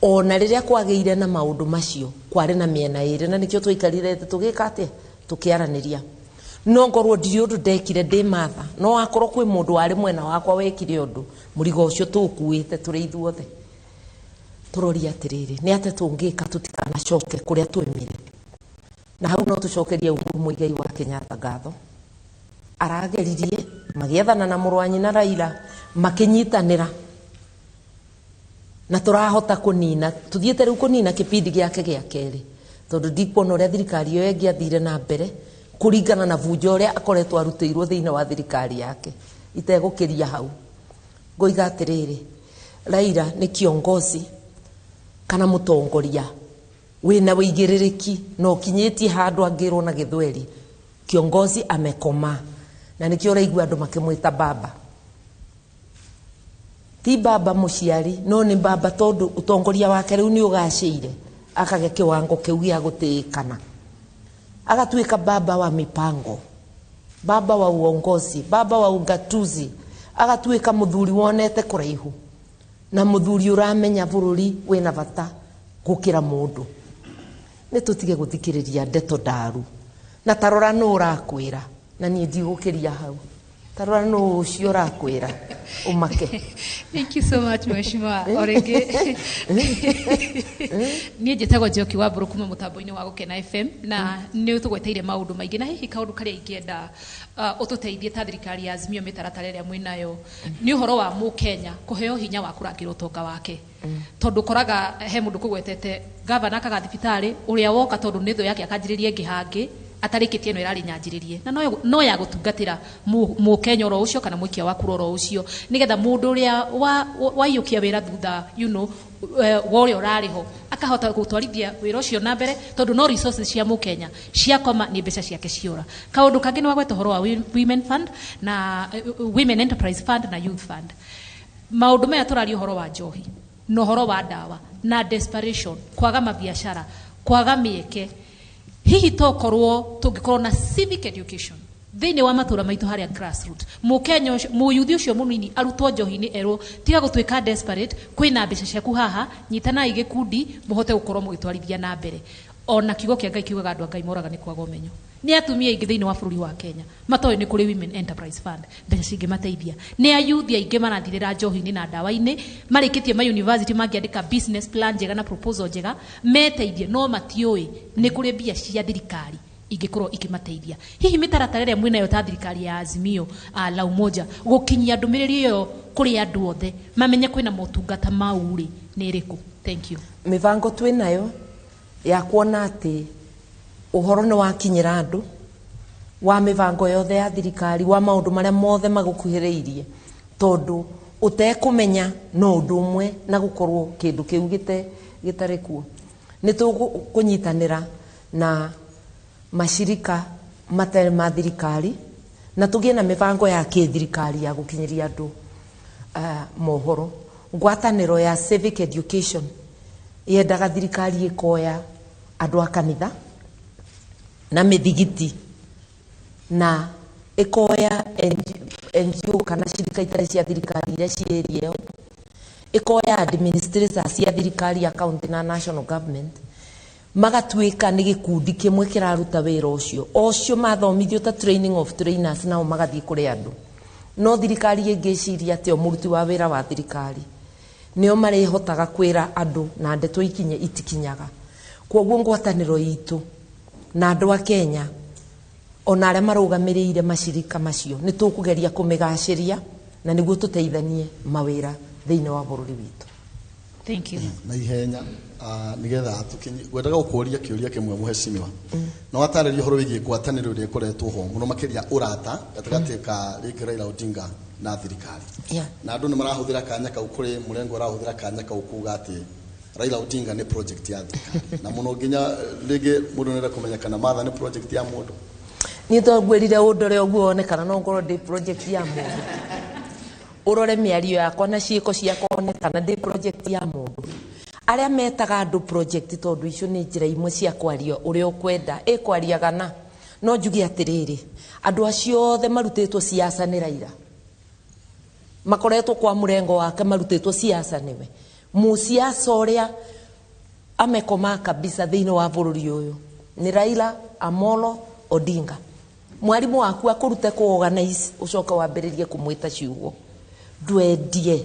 Ona rĩrĩa kwagĩire na maũndũ macio kwarĩ na mĩena ĩrĩ na nĩkĩo twaikarire thĩ tũgĩka atĩa, tũkĩaranĩria. No ngorwo ndirĩ ũndũ ndekire ndĩ Martha, no akorwo kwĩ mũndũ warĩ mwena wakwa wekire ũndũ, mũrigo ũcio tũũkuĩte tũrĩ ithuothe. Tũrorie atĩrĩrĩ, nĩ atĩa tũngĩka tũtikanacoke kũrĩa twaumire. Na hau no tũcokerie Uhuru Muigai wa Kenyatta ngatho. Arageririe magĩethana na mũrũ wa nyina Raila makĩnyitanĩra na tũrahota kũnina, tũthiĩte rĩu kũnina kĩbindi gĩake gĩa kerĩ tondũ ndikuona ũrĩa thirikari ĩyo ĩngĩathire na mbere kũringana na bunjo ũrĩa akoretwo arutĩirwo thĩinĩ wa thirikari yake. Itegũkĩria hau ngoiga atĩrĩrĩ, Raila nĩ kiongozi kana mũtongoria wĩna wĩigĩrĩrĩki na ũkinyĩtie handũ angĩrwo na gĩthweri, kiongozi amekoma, na nĩkĩo ũraigua andũ makĩmwĩta baba. Ti baba mũciari, no nĩ baba tondũ ũtongoria wake rĩu nĩ ũgacĩire, akagĩa kĩwango kĩu gĩa gũtĩĩkana, agatuĩka baba wa mipango, baba wa uongozi, baba wa ugatuzi, agatuĩka mũthuri wonete kũraihu na mũthuri ũramenya bũrũri wĩna bata gũkĩra mũndũ. Nĩ tũtige gũthikĩrĩria ndeto ndaru na tarora nũ ũrakwĩra, na niĩ ndigũkĩria hau. Tarora nũ ũcio ũrakwĩra ũmake. Thank you so much mheshimiwa. O rĩngĩ niĩ njĩtagwo Njoki wa Mbũrũ kuma mũtambo-inĩ wa Gũkena FM, na nĩ ũtũgweteire maũndũ maingĩ, na hihi kaũndũ karĩa ingĩenda ũtũteithie ta thirikari ya Azimio mĩtaratara ĩrĩa mwĩnayo nĩ ũhoro wa mũkenya kũheo hinya wa kũrangĩra ũtonga wake. Tondũ ũkoraga he mũndũ kũgwetete gavana akaga thibitarĩ ũrĩa woka tondũ nĩ thũ yake akanjĩrĩria ĩngĩ hangĩ atarĩkĩtie ĩno ĩrarĩ nyanjĩrĩrie, na no ya gũtungatĩra mũkenya oro ũcio kana mũikia wa kura oro ũcio, nĩgetha mũndũ ũrĩa waiyũkia wĩra thutha wa ũrĩa ũrarĩ ho akahota gũtwarithia wĩra ũcio na mbere, tondũ no resources cia mũkenya ciakoma nĩ mbeca ciake ciora. Kaũndũ kangĩ nĩ wagweta ũhoro wa Women Fund na Women Enterprise Fund na Youth Fund. Maũndũ maya tũraria ũhoro wa njohi na ũhoro wa ndawa na desperation, kwaga mabiacara, kwaga mĩeke. Hihi tokorwo tũngĩkorwo na civic education thĩinĩ wa matũra maitũ harĩa grassroot, mũkenya ũcio, mũyuthi ũcio mũnini arutwo njohi-inĩ erwo tiga gũtuĩka desperate, kwĩna mbeca ciaku haha, nyitanai gĩkundi mũhote gũkorwo mũgĩtwarithia na mbere. Ona kiugo kĩa Ngai kiugaga andũ a Ngai moraga nĩ kwaga ũmenyo. Nĩ atumia aingĩ thĩinĩ wa bũrũri wa Kenya matoĩ nĩ kũrĩ Women Enterprise Fund, mbeca cingĩmateithia. Nĩ ayuthi aingĩ marathirĩra njohi-inĩ na ndawa-inĩ, marĩkĩtie ma university mangĩandĩka business plan njega na proposal njega meteithie, no matiũĩ nĩ kũrĩ mbia cia thirikari ingĩkorwo ikĩmateithia. Hihi mĩtaratara ĩrĩa mwĩnayo ta thirikari ya Azimio la Umoja gũkinyia ndũmĩrĩri ĩyo kũrĩ andũ othe mamenye kwĩna motungata mau rĩ nĩ ĩrĩkũ? Thank you. Mĩbango twĩnayo Ya kuona atĩ ũhoro nĩ wakinyĩra andũ wa mĩbango yothe ya thirikari, wa maũndũ marĩa mothe magũkuhĩrĩirie, tondũ ũtekũmenya no ũndũ ũmwe na gũkorwo kĩndũ kĩu gĩtarĩ kuo. Nĩ tũkũnyitanĩra na mashirika matarĩ ma thirikari na tũgĩe na mĩbango ya kĩthirikari ya gũkinyĩria andũ mohoro. Ngwatanĩro ya civic education yendaga thirikari ĩkoya andũ a kanitha na mĩthigiti na ĩkoya NGO kana cirika itarĩ cia thirikari iria ciĩ area ĩyo, ĩkoya administrators cia thirikari ya county na national government, magatuĩka nĩ gĩkundi kĩmwe kĩraruta wĩra ũcio. Ocio mathomithio ta training of trainers, nao magathiĩ kũrĩ andũ. No thirikari ĩngĩciria atĩ o mũruti wa wĩra wa thirikari nĩo marĩhotaga kwĩra andũ na ndeto ikinye, itikinyaga. Kwoguo ngwatanĩro itũ na andũ a Kenya ona arĩa marũgamĩrĩire macirika macio nĩ tũkũgeria kũmĩgacĩria na nĩguo tũteithanie mawĩra thĩinĩ wa bũrũri witũ. Thank you. Na ihenya nigetha tukinye, ngwendaga gũkũria kĩũria kĩmwe, mũhecimiwa. No watarĩria ũhoro wĩgiĩ ngwatanĩro ĩrĩa ĩkoretwo ho mũno makĩria ũrata gatagatĩ ka rĩngĩ Raila Odinga na thirikari, na andũ nĩ marahũthĩra kanya kau, kũrĩ mũrengo ũrahũthĩra kanya kau kuga atĩ Raila Odinga nĩ project ya thirikari, na mũno nginya rĩngĩ mũndũ nĩarenda kũmenya kana Martha nĩ project ya mũndũ. Niĩ to ngwĩrire ũndore ũguo wone kana no ngorwo ndĩ project ya mũndũ. Ũrore mĩario yakwa na ciĩko ciakwa wone kana ndĩ project ya mũndũ. Arĩa metaga andũ project, tondũ icio nĩ njĩra imwe cia kwaria ũrĩa ũkwenda ĩkwaria gana, no njuge atĩrĩrĩ, andũ acio othe marutĩtwo siasa nĩ Raila, makoretwo kwa mũrengo wake marutĩtwo siasa nĩwe mũsiasa ũrĩa amekoma kabisa thĩinĩ wa bũrũri ũyũ nĩ Raila Amolo Odinga. Mwarimũ waku akũrute kũ organize, ũcoke wambĩrĩrie kũmwĩta ciugo. Ndwendie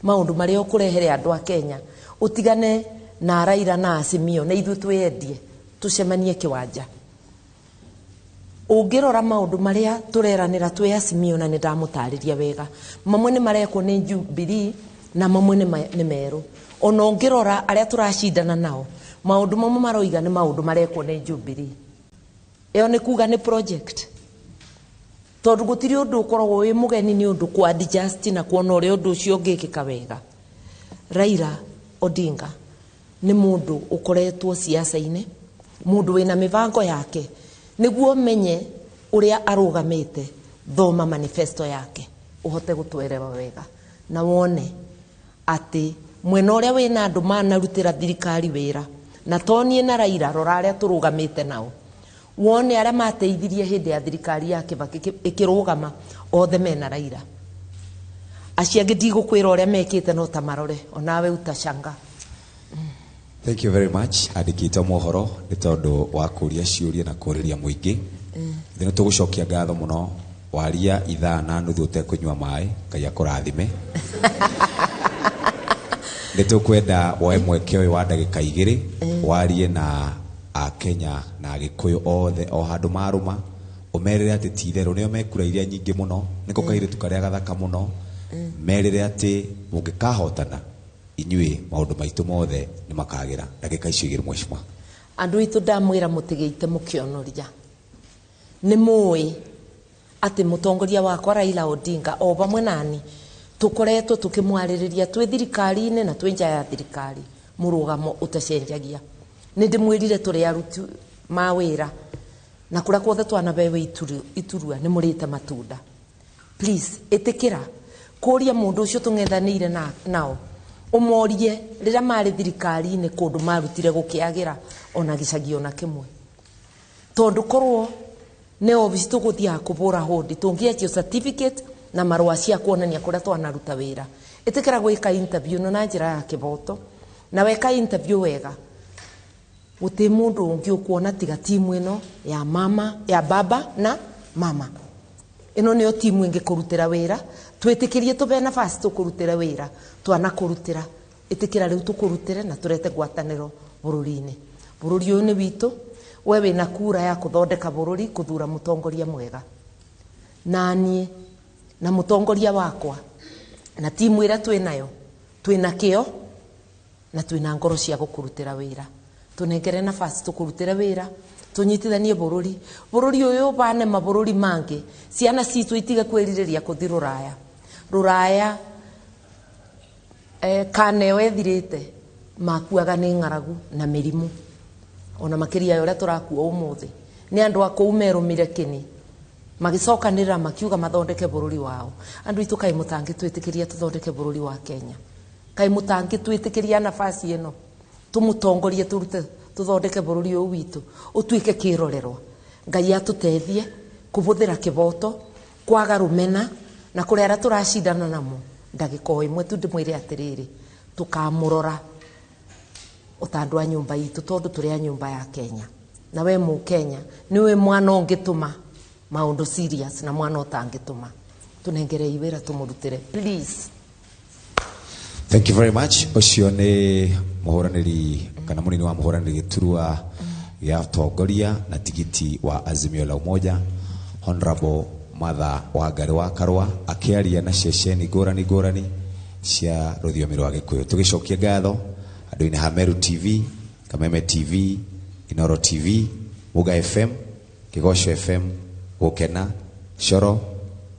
maũndũ marĩa ũkũrehere andũ a Kenya, ũtigane na Raila na Azimio, na ithuĩ twĩyendie tũcemanie kĩwanja. Ũngĩrora maũndũ marĩa tũreranĩra twĩ Azimio, na nĩ ndamũtarĩria wega, mamwe nĩ marekwo nĩ Jubilee na mamwe nĩ merũ. Ona ũngĩrora arĩa tũracindana nao, maũndũ mamwe maroiga nĩ maũndũ marekwo nĩ Jubilee. Ĩyo nĩ kuga nĩ project, tondũ gũtirĩ ũndũ ũkoragwo wĩ mũgeni nĩ ũndũ kwa adjust na kuona ũrĩa ũndũ ũcio ũngĩkĩka wega. Raila Odinga nĩ mũndũ ũkoretwo siasa-inĩ, mũndũ wĩna mĩbango yake. Nĩguo menye ũrĩa arũgamĩte, thoma manifesto yake ũhote gũtwerewa wega na wone atĩ mwena ũrĩa wĩna andũ manarutĩra thirikari wĩra, na to niĩ na Raila, rora arĩa tũrũgamĩte nao, wone arĩa mateithirie hĩndĩ ya thirikari ya Kibaki ĩkĩrũgama, othe mena Raila. Acio angĩ ndigũkwĩra ũrĩa mekĩte, no ta marore onawe utashanga. Thank you very much, andĩkĩte mohoro, nĩ tondũ wa kũria ciũria na kũrĩria mũingĩ. Nĩ tũgũcokia ngatho mũno. Waria ithaa na nuthu ũtekũnyua maĩ, Ngai akũrathime. Nĩ tũkwenda woe mweke ũyũ wa ndagĩka 2 warie na Akenya na Agĩkũyũ othe o handũ marũma, ũmerĩre atĩ ti itherũ nĩo mekura iria nyingĩ mũno, nĩko kairĩtu karĩa gathaka mũno. Merĩre atĩ mũngĩkahotana inyuĩ maũndũ maitũ mothe nĩ makagĩra. Ndagĩka icio 2, mheshimiwa. Andũ aitũ, ndamwĩra mũtigĩite mũkĩonoria. Nĩ mũĩ atĩ mũtongoria wakwa Raila Odinga o vamwe nani tũkoretwo tũkĩmwarĩrĩria twĩ thirikari-inĩ na twĩ nja ya thirikari mũrũgamo ũtacenjagia. Nĩ ndĩmwĩrire tũrĩ aruti ma wĩra na kũrĩa kuothe twanabewe iturua nĩ mũrĩte matunda. Please ĩtĩkĩra kũria mũndũ ũcio tũng'ethanĩire nao, ũmorie rĩrĩa marĩ thirikari-inĩ kũndũ marutire gũkĩagĩra ona gĩcagi ona kĩmwe, tondũ korwo nĩ obici tũgũthiaga kũbũra hũndi tũngĩetio certificate na marũa cia kuonania kũrĩa twanaruta wĩra. Ĩtĩkĩra gwĩka interview ĩno na njĩra ya kĩboto, na weka interview wega gũtĩ mũndũ ũngĩ ũkuona tiga timu ĩno ya mama, ya baba na mama. Ĩno nĩyo timu ĩngĩkũrutĩra wĩra. Twĩtĩkĩrie tũbe nafasi tũkũrutĩre wĩra, twanakũrutĩra, ĩtĩkĩra rĩu tũkũrutĩre na tũrete ngwatanĩro bũrũri-inĩ. Bũrũri ũyũ nĩ witũ. We wĩna kura ya kũthondeka bũrũri, kũthura mũtongoria mwega. Na niĩ na mũtongoria wakwa na timu ĩrĩa twĩnayo, twĩna kĩo na twĩna ngoro cia gũkũrutĩra wĩra. Tunengere nafasi tukurutire wira, tunyitithanie bururi. Bururi uyu bane mabururi mangi. Ciana citu itige kwiririria kuthi ruraya. Ruraya kaneo ethirite makuaga ni ng'aragu na mirimu. Ona makiria uria turakua umuthi. Ni andu a kuu merumire kini. Magicokanĩrĩra makiuga mathondeke bũrũri wao. Andũ aitũ kaĩ mũtangĩtwĩtĩkĩria tũthondeke bũrũri wa Kenya. Kaĩ mũtangĩtwĩtĩkĩria nafasi ĩno tũmũtongorie tũrute tũthondeke bũrũri ũyũ witũ ũtuĩke kĩrorerwa. Ngai atũteithie kũbũthĩra kĩboto, kwaga rũmena na kũrĩa arĩa tũracindana namo. Ndagĩka o ĩmwe tu ndĩmwĩre atĩrĩrĩ, tũkamũrora ota andũ a nyũmba itũ tondũ tũrĩ a nyũmba ya Kenya. Na we mũkenya nĩwe mwana ũngĩtũma maundu serious na mwana utangituma. Tunengere iwira tumurutire, please. Thank you very much. Ucio ni muhuraniri kana munini wa muhuraniri giturua ya tongoria na tigiti wa Azimio la Umoja, Honorable Martha Wangari wa Karua, akiaria na ceceni ngurani ngurani cia rũthiomi rwa Gĩkũyũ. Tũgĩcokia ngatho andũ-inĩ ha Meru TV, Kameme TV, Inoro TV, Muga FM, Kĩgoco FM, Gũkena, Coro,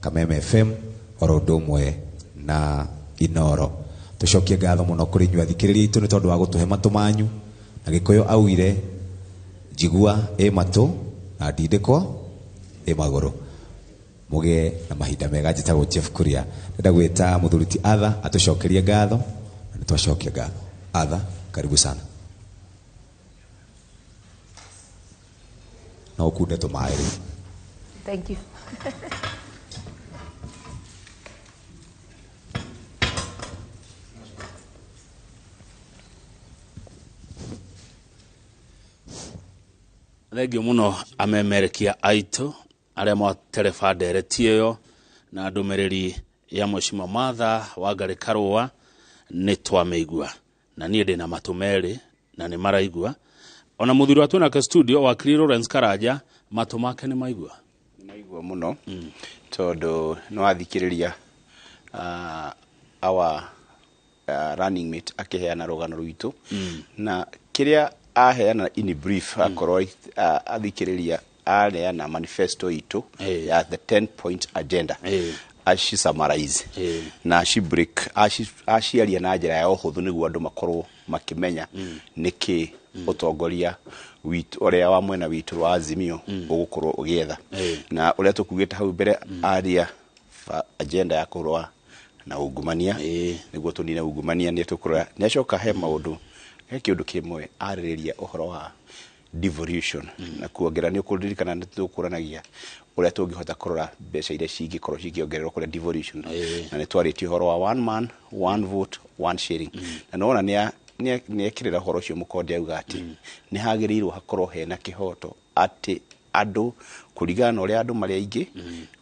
Kameme FM, oro ũndũ ũmwe na Inoro. Tũcokie ngatho mũno kũrĩ inyuĩ athikĩrĩria aitũ nĩ tondũ wa gũtũhe matũ manyu. Na Gĩkũyũ augire njigua ĩ matũ na ndindĩkwo ĩ magũrũ. Mũgĩe na mahinda mega. Njĩtagwo Jeff Kuria. Ndĩrenda gwĩta mũthuri ti Arthur atũcokerie ngatho, na nĩtwacokia ngatho. Arthur, karibu sana. No ũkunde tũmaĩ rĩu. Thank you. Thengio muno amemerekia aitũ arĩa mwatereba ndereti ĩyo na ndũmĩrĩri ya Mheshimiwa Martha Wangari Karua nĩ twamĩigua. Na niĩ ndĩna matũ merĩ na nĩ maraigua. Ona mũthuri wa twĩnake studio wakiri Lawrence Karanja matũ make nĩ maigua. Maigua mũno tondũ nĩ wathikĩrĩria our running mate akĩheana rũgano rwitũ na kĩrĩa aheana in brief akorwo athikĩrĩria aneana manifesto itũ ya the 10 point agenda aci summarize na aci break aciaria na njĩra ya ũhũthũ nĩguo andũ makorwo makĩmenya nĩkĩ ũtongoria witũ ũrĩa wa mwena witũ wa Azimio ũgũkorwo ũgĩetha na ũrĩa tũkugĩte hau mbere aria agenda ya kũrũa na ungumania nĩguo tũnine ungumania nĩ tũkũrora. Nĩacoka he maũndũ he kĩũndũ kĩmwe arĩrĩria ũhoro wa devolution na kuongerera nĩ ũkũririkana nĩ tũkũranagia ũrĩa tũngĩhota kũrora mbeca iria cingĩkorwo cikĩongererwo kũrĩa devolution na nĩ twarĩtie ũhoro wa one man one vote one sharing na nĩwona nĩekĩrĩra ũhoro ũcio mũkonde auga atĩ nĩ hagĩrĩirwo hakorwo hena kĩhoto atĩ andũ kũringana na ũrĩa andũ marĩ aingĩ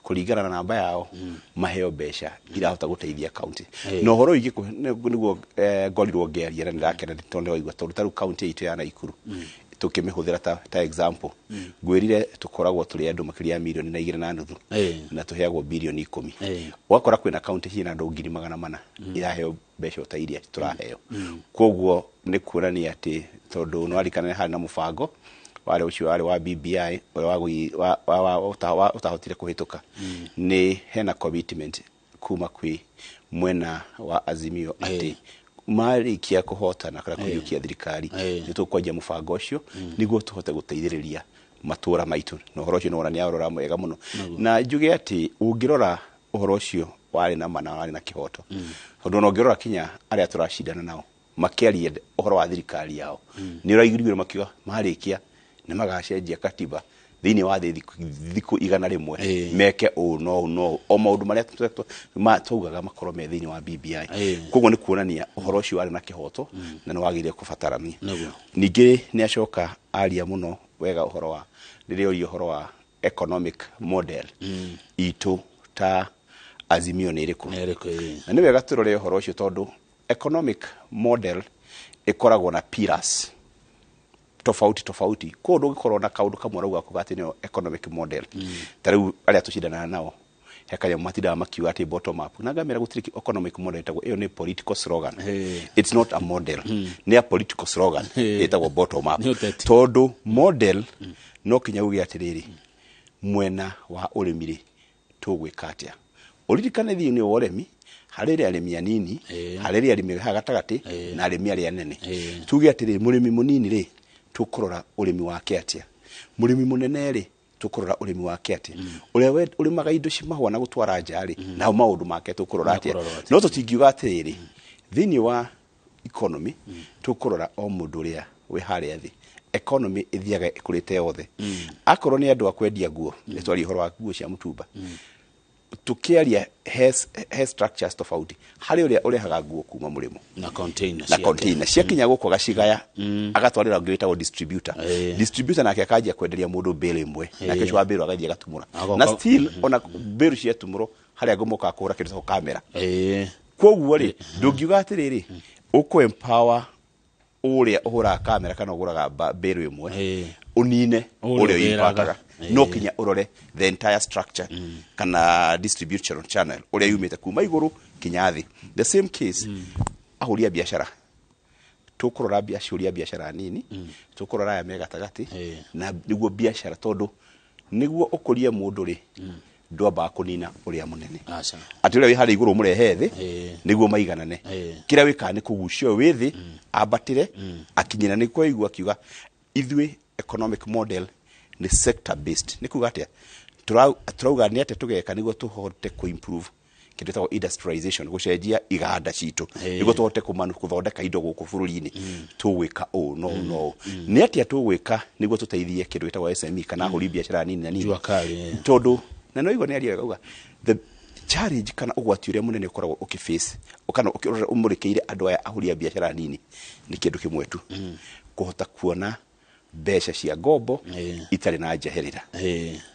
kũringana na namba yao maheo mbeca irahota gũteithia county na ũhoro ũingĩ nĩguo ngorirwo ngĩaria na nĩndakena tondũ nĩwaigua tondũ ta rĩu county itũ ya Naikuru tũkĩmĩhũthĩra ta example ngwĩrire tũkoragwo tũrĩ andũ makĩria ya milioni na 2.5 na tũheagwo bilioni 10. Ũgakora kwĩna county ciĩna andũ 400,000 iraheo mbeca ta iria tũraheo. Koguo nĩ kuonania atĩ tondũ nĩwarikana harĩ na mũbango warĩ ũcio warĩ wa BBI ũrĩa ũtahotire kũhĩtũka nĩ hena commitment kuma kwĩ mwena wa Azimio atĩ marĩkia kũhotana kana kũiyũkia thirikari nĩ tũkwanjia mũbango ũcio nĩguo tũhote gũteithĩrĩria matũra maitũ na ũhoro ũcio nĩwona nĩarora mwega mũno na njuge atĩ ũngĩrora ũhoro ũcio warĩ na mana warĩ na kĩhoto tondũ ona ũngĩrora kinya arĩa tũracindana nao makĩaria ũhoro wa thirikari yao nĩ ũraiguire makiuga marĩkia nĩ magacenjia katiba thĩinĩ wa thĩ thikũ 100 meke ũũ no ũũ no o maũndũ marĩa twaugaga makorwo me thĩinĩ wa BBI. Koguo nĩ kuonania ũhoro ũcio warĩ na kĩhoto na nĩ wagĩrĩire kũbatarania. Ningĩ nĩ acoka aria mũno wega ũhoro wa rĩrĩa oria ũhoro wa economic model itũ ta Azimio nĩ ĩrĩkũ na nĩ wega tũrore ũhoro ũcio tondũ economic model ĩkoragwo na pillars tofauti tofauti. Koguo ndũngĩkorwo na kaũndũ kamwe ũrauga kuga atĩ nĩyo economic model. Ta rĩu arĩa tũcindanaga nao He kanyamũ matindaga makiuga atĩ bottom up, na ngamera gũtirĩ economic model ĩtagwo ĩyo, nĩ political slogan. It's not a model, nĩ a political slogan ĩtagwo bottom up. Nĩ ũteti. Tondũ model no kinya uge atĩrĩrĩ, mwena wa ũrĩmi rĩ, tũgwĩka atĩa? Ũririkane thĩinĩ wa ũrĩmi harĩ arĩmi anini, harĩ arĩmi haha gatagatĩ na arĩmi arĩa anene. Tuge atĩrĩrĩ, mũrĩmi mũnini rĩ, tũkũrora ũrĩmi wake atĩa? Mũrĩmi mũnene rĩ, tũkũrora ũrĩmi wake atĩa? Ũrĩa ũrĩmaga indo cia mahũa na gũtwara nja rĩ, nao maũndũ make tũkũrora atĩa? Makũrora atĩa? No tũtingiuga atĩrĩrĩ, thĩinĩ wa economy tũkũrora o mũndũ ũrĩa wĩ harĩa thĩ. Economy ĩthiaga ĩkũrĩte yothe. Akorwo nĩ andũ a kwendia nguo, nĩ twaria ũhoro wa nguo cia mũtumba, tukiaria he structures tofauti harĩ ũrĩa ũrehaga nguo kuma mũrĩmo na container na ciake. Container ciakinya gũkũ agacigaya, agatwarĩra ũngĩ wĩtagwo distributor. Distributor nake akanjia kwenderia mũndũ bale ĩmwe, nake ũcio wa bale agathiĩ agatumũra. Na still ona bale ciatumũrwo, harĩa angĩ mokaga kũhũra kĩndũ gĩtagwo kamera. Koguo rĩ, ndũngiuga atĩrĩrĩ, ũkũ empower ũrĩa ũhũraga kamera kana ũgũraga bale ĩmwe, ũnine ũrĩa ũrĩa ũgĩraga. ũimpactaga. No kinya ũrore the entire structure kana distribution channel ũrĩa yumĩte kuma igũrũ kinya thĩ. The same case, ahũri a biacara, tũkũrora ahũri a biacara nini, tũkũrora aya me gatagatĩ, na nĩguo biacara, tondũ nĩguo ũkũrie mũndũ rĩ, ndwambaga kũnina ũrĩa mũnene. Aca. Atĩ ũrĩa wĩ harĩa igũrũ ũmũrehe thĩ nĩguo maiganane. Kĩrĩa wĩkaga nĩ kũgucia ũyũ wĩ thĩ ambatĩre akinyĩra. Nĩ kwaigua akiuga ithuĩ economic model nĩ sector based. Nĩ kuga atĩa? Tũrauga nĩ atĩa tũgeka nĩguo tũhote kũ-improve kĩndũ gĩtagwo industrialization, gũcenjia iganda citũ nĩguo tũhote kũthondeka indo gũkũ bũrũri-inĩ? Tũgwĩka ũũ no ũũ no ũũ. Nĩ atĩa tũgwĩka nĩguo tũteithie kĩndũ gĩtagwo SME kana ahũri biacara nini na nini? Jua kali, eh. Tondũ na no igua nĩ aria wega, auga the challenge kana ũgwati ũrĩa mũnene ũkoragwo ũkĩface kana ũmũrĩkĩire andũ aya ahũri a biacara nini nĩ kĩndũ kĩmwe tu, kũhota kuona mbeca cia ngombo itarĩ na njeherera,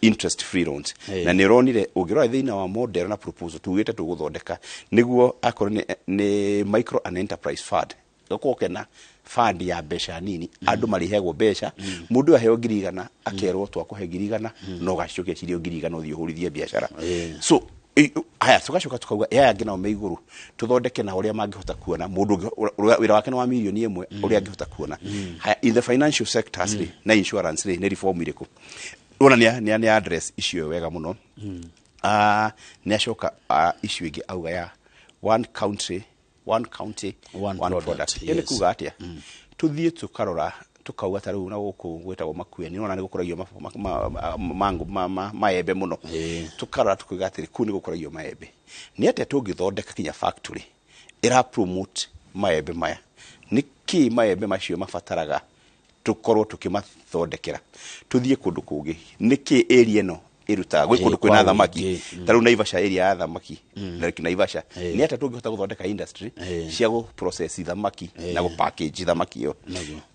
interest free loans. Na nĩ ũronire ũngĩrora thĩinĩ wa model na proposal tugĩte tũgũthondeka nĩguo akorwo nĩ micro and enterprise fund, gakorwo kena fund ya mbeca nini, andũ marĩheagwo mbeca. Mũndũ aheo 100,000, akerwo twakũhe 100,000, no gacokia cirio 100,000, ũthiĩ ũhũrithie biacara. So haya, tugacoka tukauga aya angĩ nao me igũrũ tũthondeke na ũrĩa mangĩhota kuona mũndũ ũngĩ wĩra wake nĩ wa mirioni 1, ũrĩa angĩhota kuona. Haya, in the financial sectors rĩ, na insurance rĩ, nĩ reform irĩkũ wona nĩ address icio wega mũno? Ah, nĩ acoka icio ingĩ auga ya one country, one county, one one product, product. Ĩyo nĩ kuga atĩa? Tũthiĩ tũkarora, tukauga ta rĩu na gũkũ gwĩtagwo Makueni, nĩwona nĩ gũkũragio mango, maembe mũno. Tũkarora tukauga atĩrĩ, kũu nĩ gũkũragio maembe, nĩ atĩa tũngĩthondeka kinya factory ĩra promote maembe maya? Nĩ kĩ maembe macio mabataraga tũkorwo tũkĩmathondekera? Tũthiĩ kũndũ kũngĩ, nĩ kĩ area ĩno ĩrutaga? Gwĩ kũndũ kwa kwĩna thamaki, ũingĩ. Ta rĩu Naivasha, area ya thamaki, Lake Naivasha, nĩ atĩa tũngĩhota gũthondeka industry cia gũ process thamaki na gũ package thamaki ĩyo?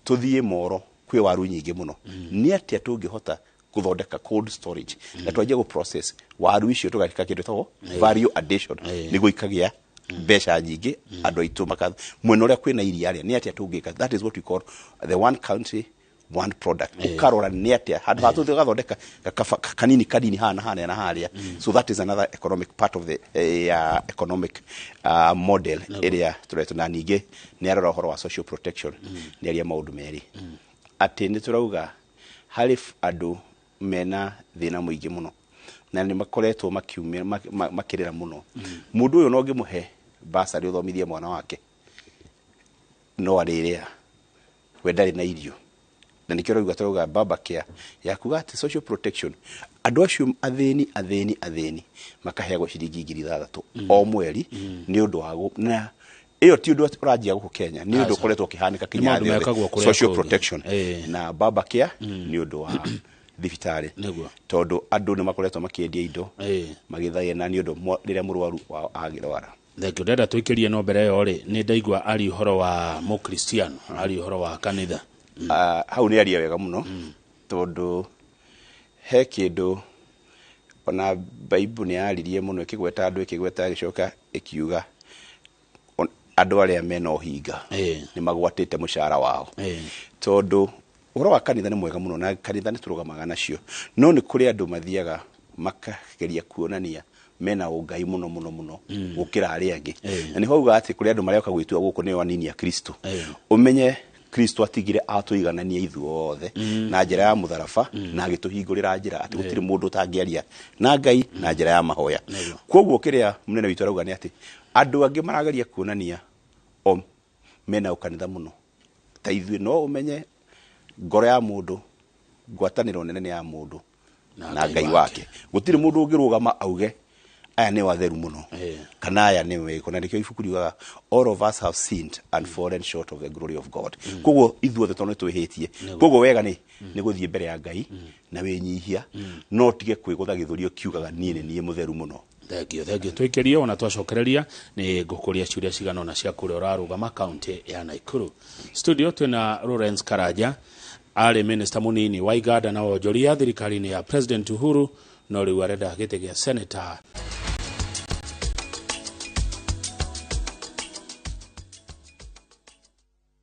Tũthiĩ Moro, kwĩ waru nyingĩ mũno, nĩ atĩa tũngĩhota gũthondeka cold storage na twanjie gũ process waru icio, tũgeka kĩndũ gĩtagwo value addition nĩguo ikagĩa mbeca nyingĩ, andũ aitũ maka mwena ũrĩa kwĩna iria rĩa, nĩ atĩa tũngĩka? That is what we call the one country, one product. Ũkarora nĩ atĩa handũ ha tũthiĩ ũgathondeka kanini kanini haha na harĩa na harĩa. So that is another economic part of the economic model ĩrĩa tũretwo. Na ningĩ nĩ arora ũhoro wa social protection, nĩ aria maũndũ merĩ, atĩ nĩ tũrauga harĩ andũ mena thĩna mũingĩ mũno na nĩ makoretwo makiumĩra makĩrĩra mũno. Mũndũ ũyũ no ngĩmũhe basarĩ ũthomithie mwana wake, no arĩrĩa we ndarĩ na irio, na nĩkĩo rauga tũrauga baba care ya kuga atĩ social protection, andũ acio athĩni athĩni athĩni makaheagwo ciringi 6,000 o mweri nĩ ũndũ wa na ĩyo ti ũndũ ũranjia gũkũ Kenya, nĩ ũndũ Aca. ũkoretwo ũkĩhanĩka Nĩ kinya maũndũ thĩ yothe. mekagwo kũrĩa Social kũngĩ. protection na baba care nĩ ũndũ wa thibitarĩ, tondũ andũ nĩ makoretwo makĩendia indo magĩthagĩna nĩ ũndũ rĩrĩa mũrwaru wao agĩrwara. Thengio. Ndenda tũikĩrie, no mbere ĩyo rĩ, nĩ ndaigua ari ũhoro wa mũkristiano, ari ũhoro wa kanitha. Ah, hau nĩ aria wega mũno, tondũ he kĩndũ ona Baibu nĩ yaririe mũno ĩkĩgweta andũ, ĩkĩgweta, ĩgĩcoka ĩkiuga andũ arĩa mena ũhinga nĩ magwatĩte mũcara wao. Tondũ ũhoro wa kanitha nĩ mwega mũno na kanitha nĩ tũrũgamaga nacio, no nĩ kũrĩ andũ mathiaga makageria kuonania Mena ũngai mũno mũno mũno gũkĩra arĩa angĩ, na nĩho auga atĩ kũrĩ andũ marĩoka gwĩtua gũkũ nĩo anini a Kristo. Ũmenye Kristo atigire atũiganania ithuothe na njĩra ya mũtharaba na agĩtũhingũrĩra njĩra atĩ gũtirĩ mũndũ ũtangĩaria na Ngai na njĩra ya mahoya. Koguo kĩrĩa mũnene witũ arauga nĩ atĩ andũ angĩ marageria kuonania o mena ũkanitha mũno ta ithuĩ, no ũmenye ngoro ya mũndũ, ngwatanĩro nene nĩ ya mũndũ na Ngai wake. Gũtirĩ mũndũ ũngĩrũgama auge aya nĩ atheru mũno kana aya nĩ wĩko, na nĩkĩo ibuku riugaga, "All of us have sinned and fallen short of the glory of God." Koguo ithuothe tondũ nĩ twĩhĩtie, koguo wega nĩ gũthiĩ mbere ya Ngai na wĩnyihia, no tige kwĩgũtha gĩthũri ũkiugaga niĩ nĩ niĩ mũtheru mũno. Thengio, thengio. Twĩkĩrie ona twacokereria nĩ ngũkũria ciũria cigana ona cia kũrĩa ũrarũgama kaunti ya Nakuru. Studio twĩna Lawrence Karanja, arĩ minister mũnini wa iganda na wonjoria thirikari-inĩ ya President Uhuru, no rĩu arenda gĩtĩ gĩa senator.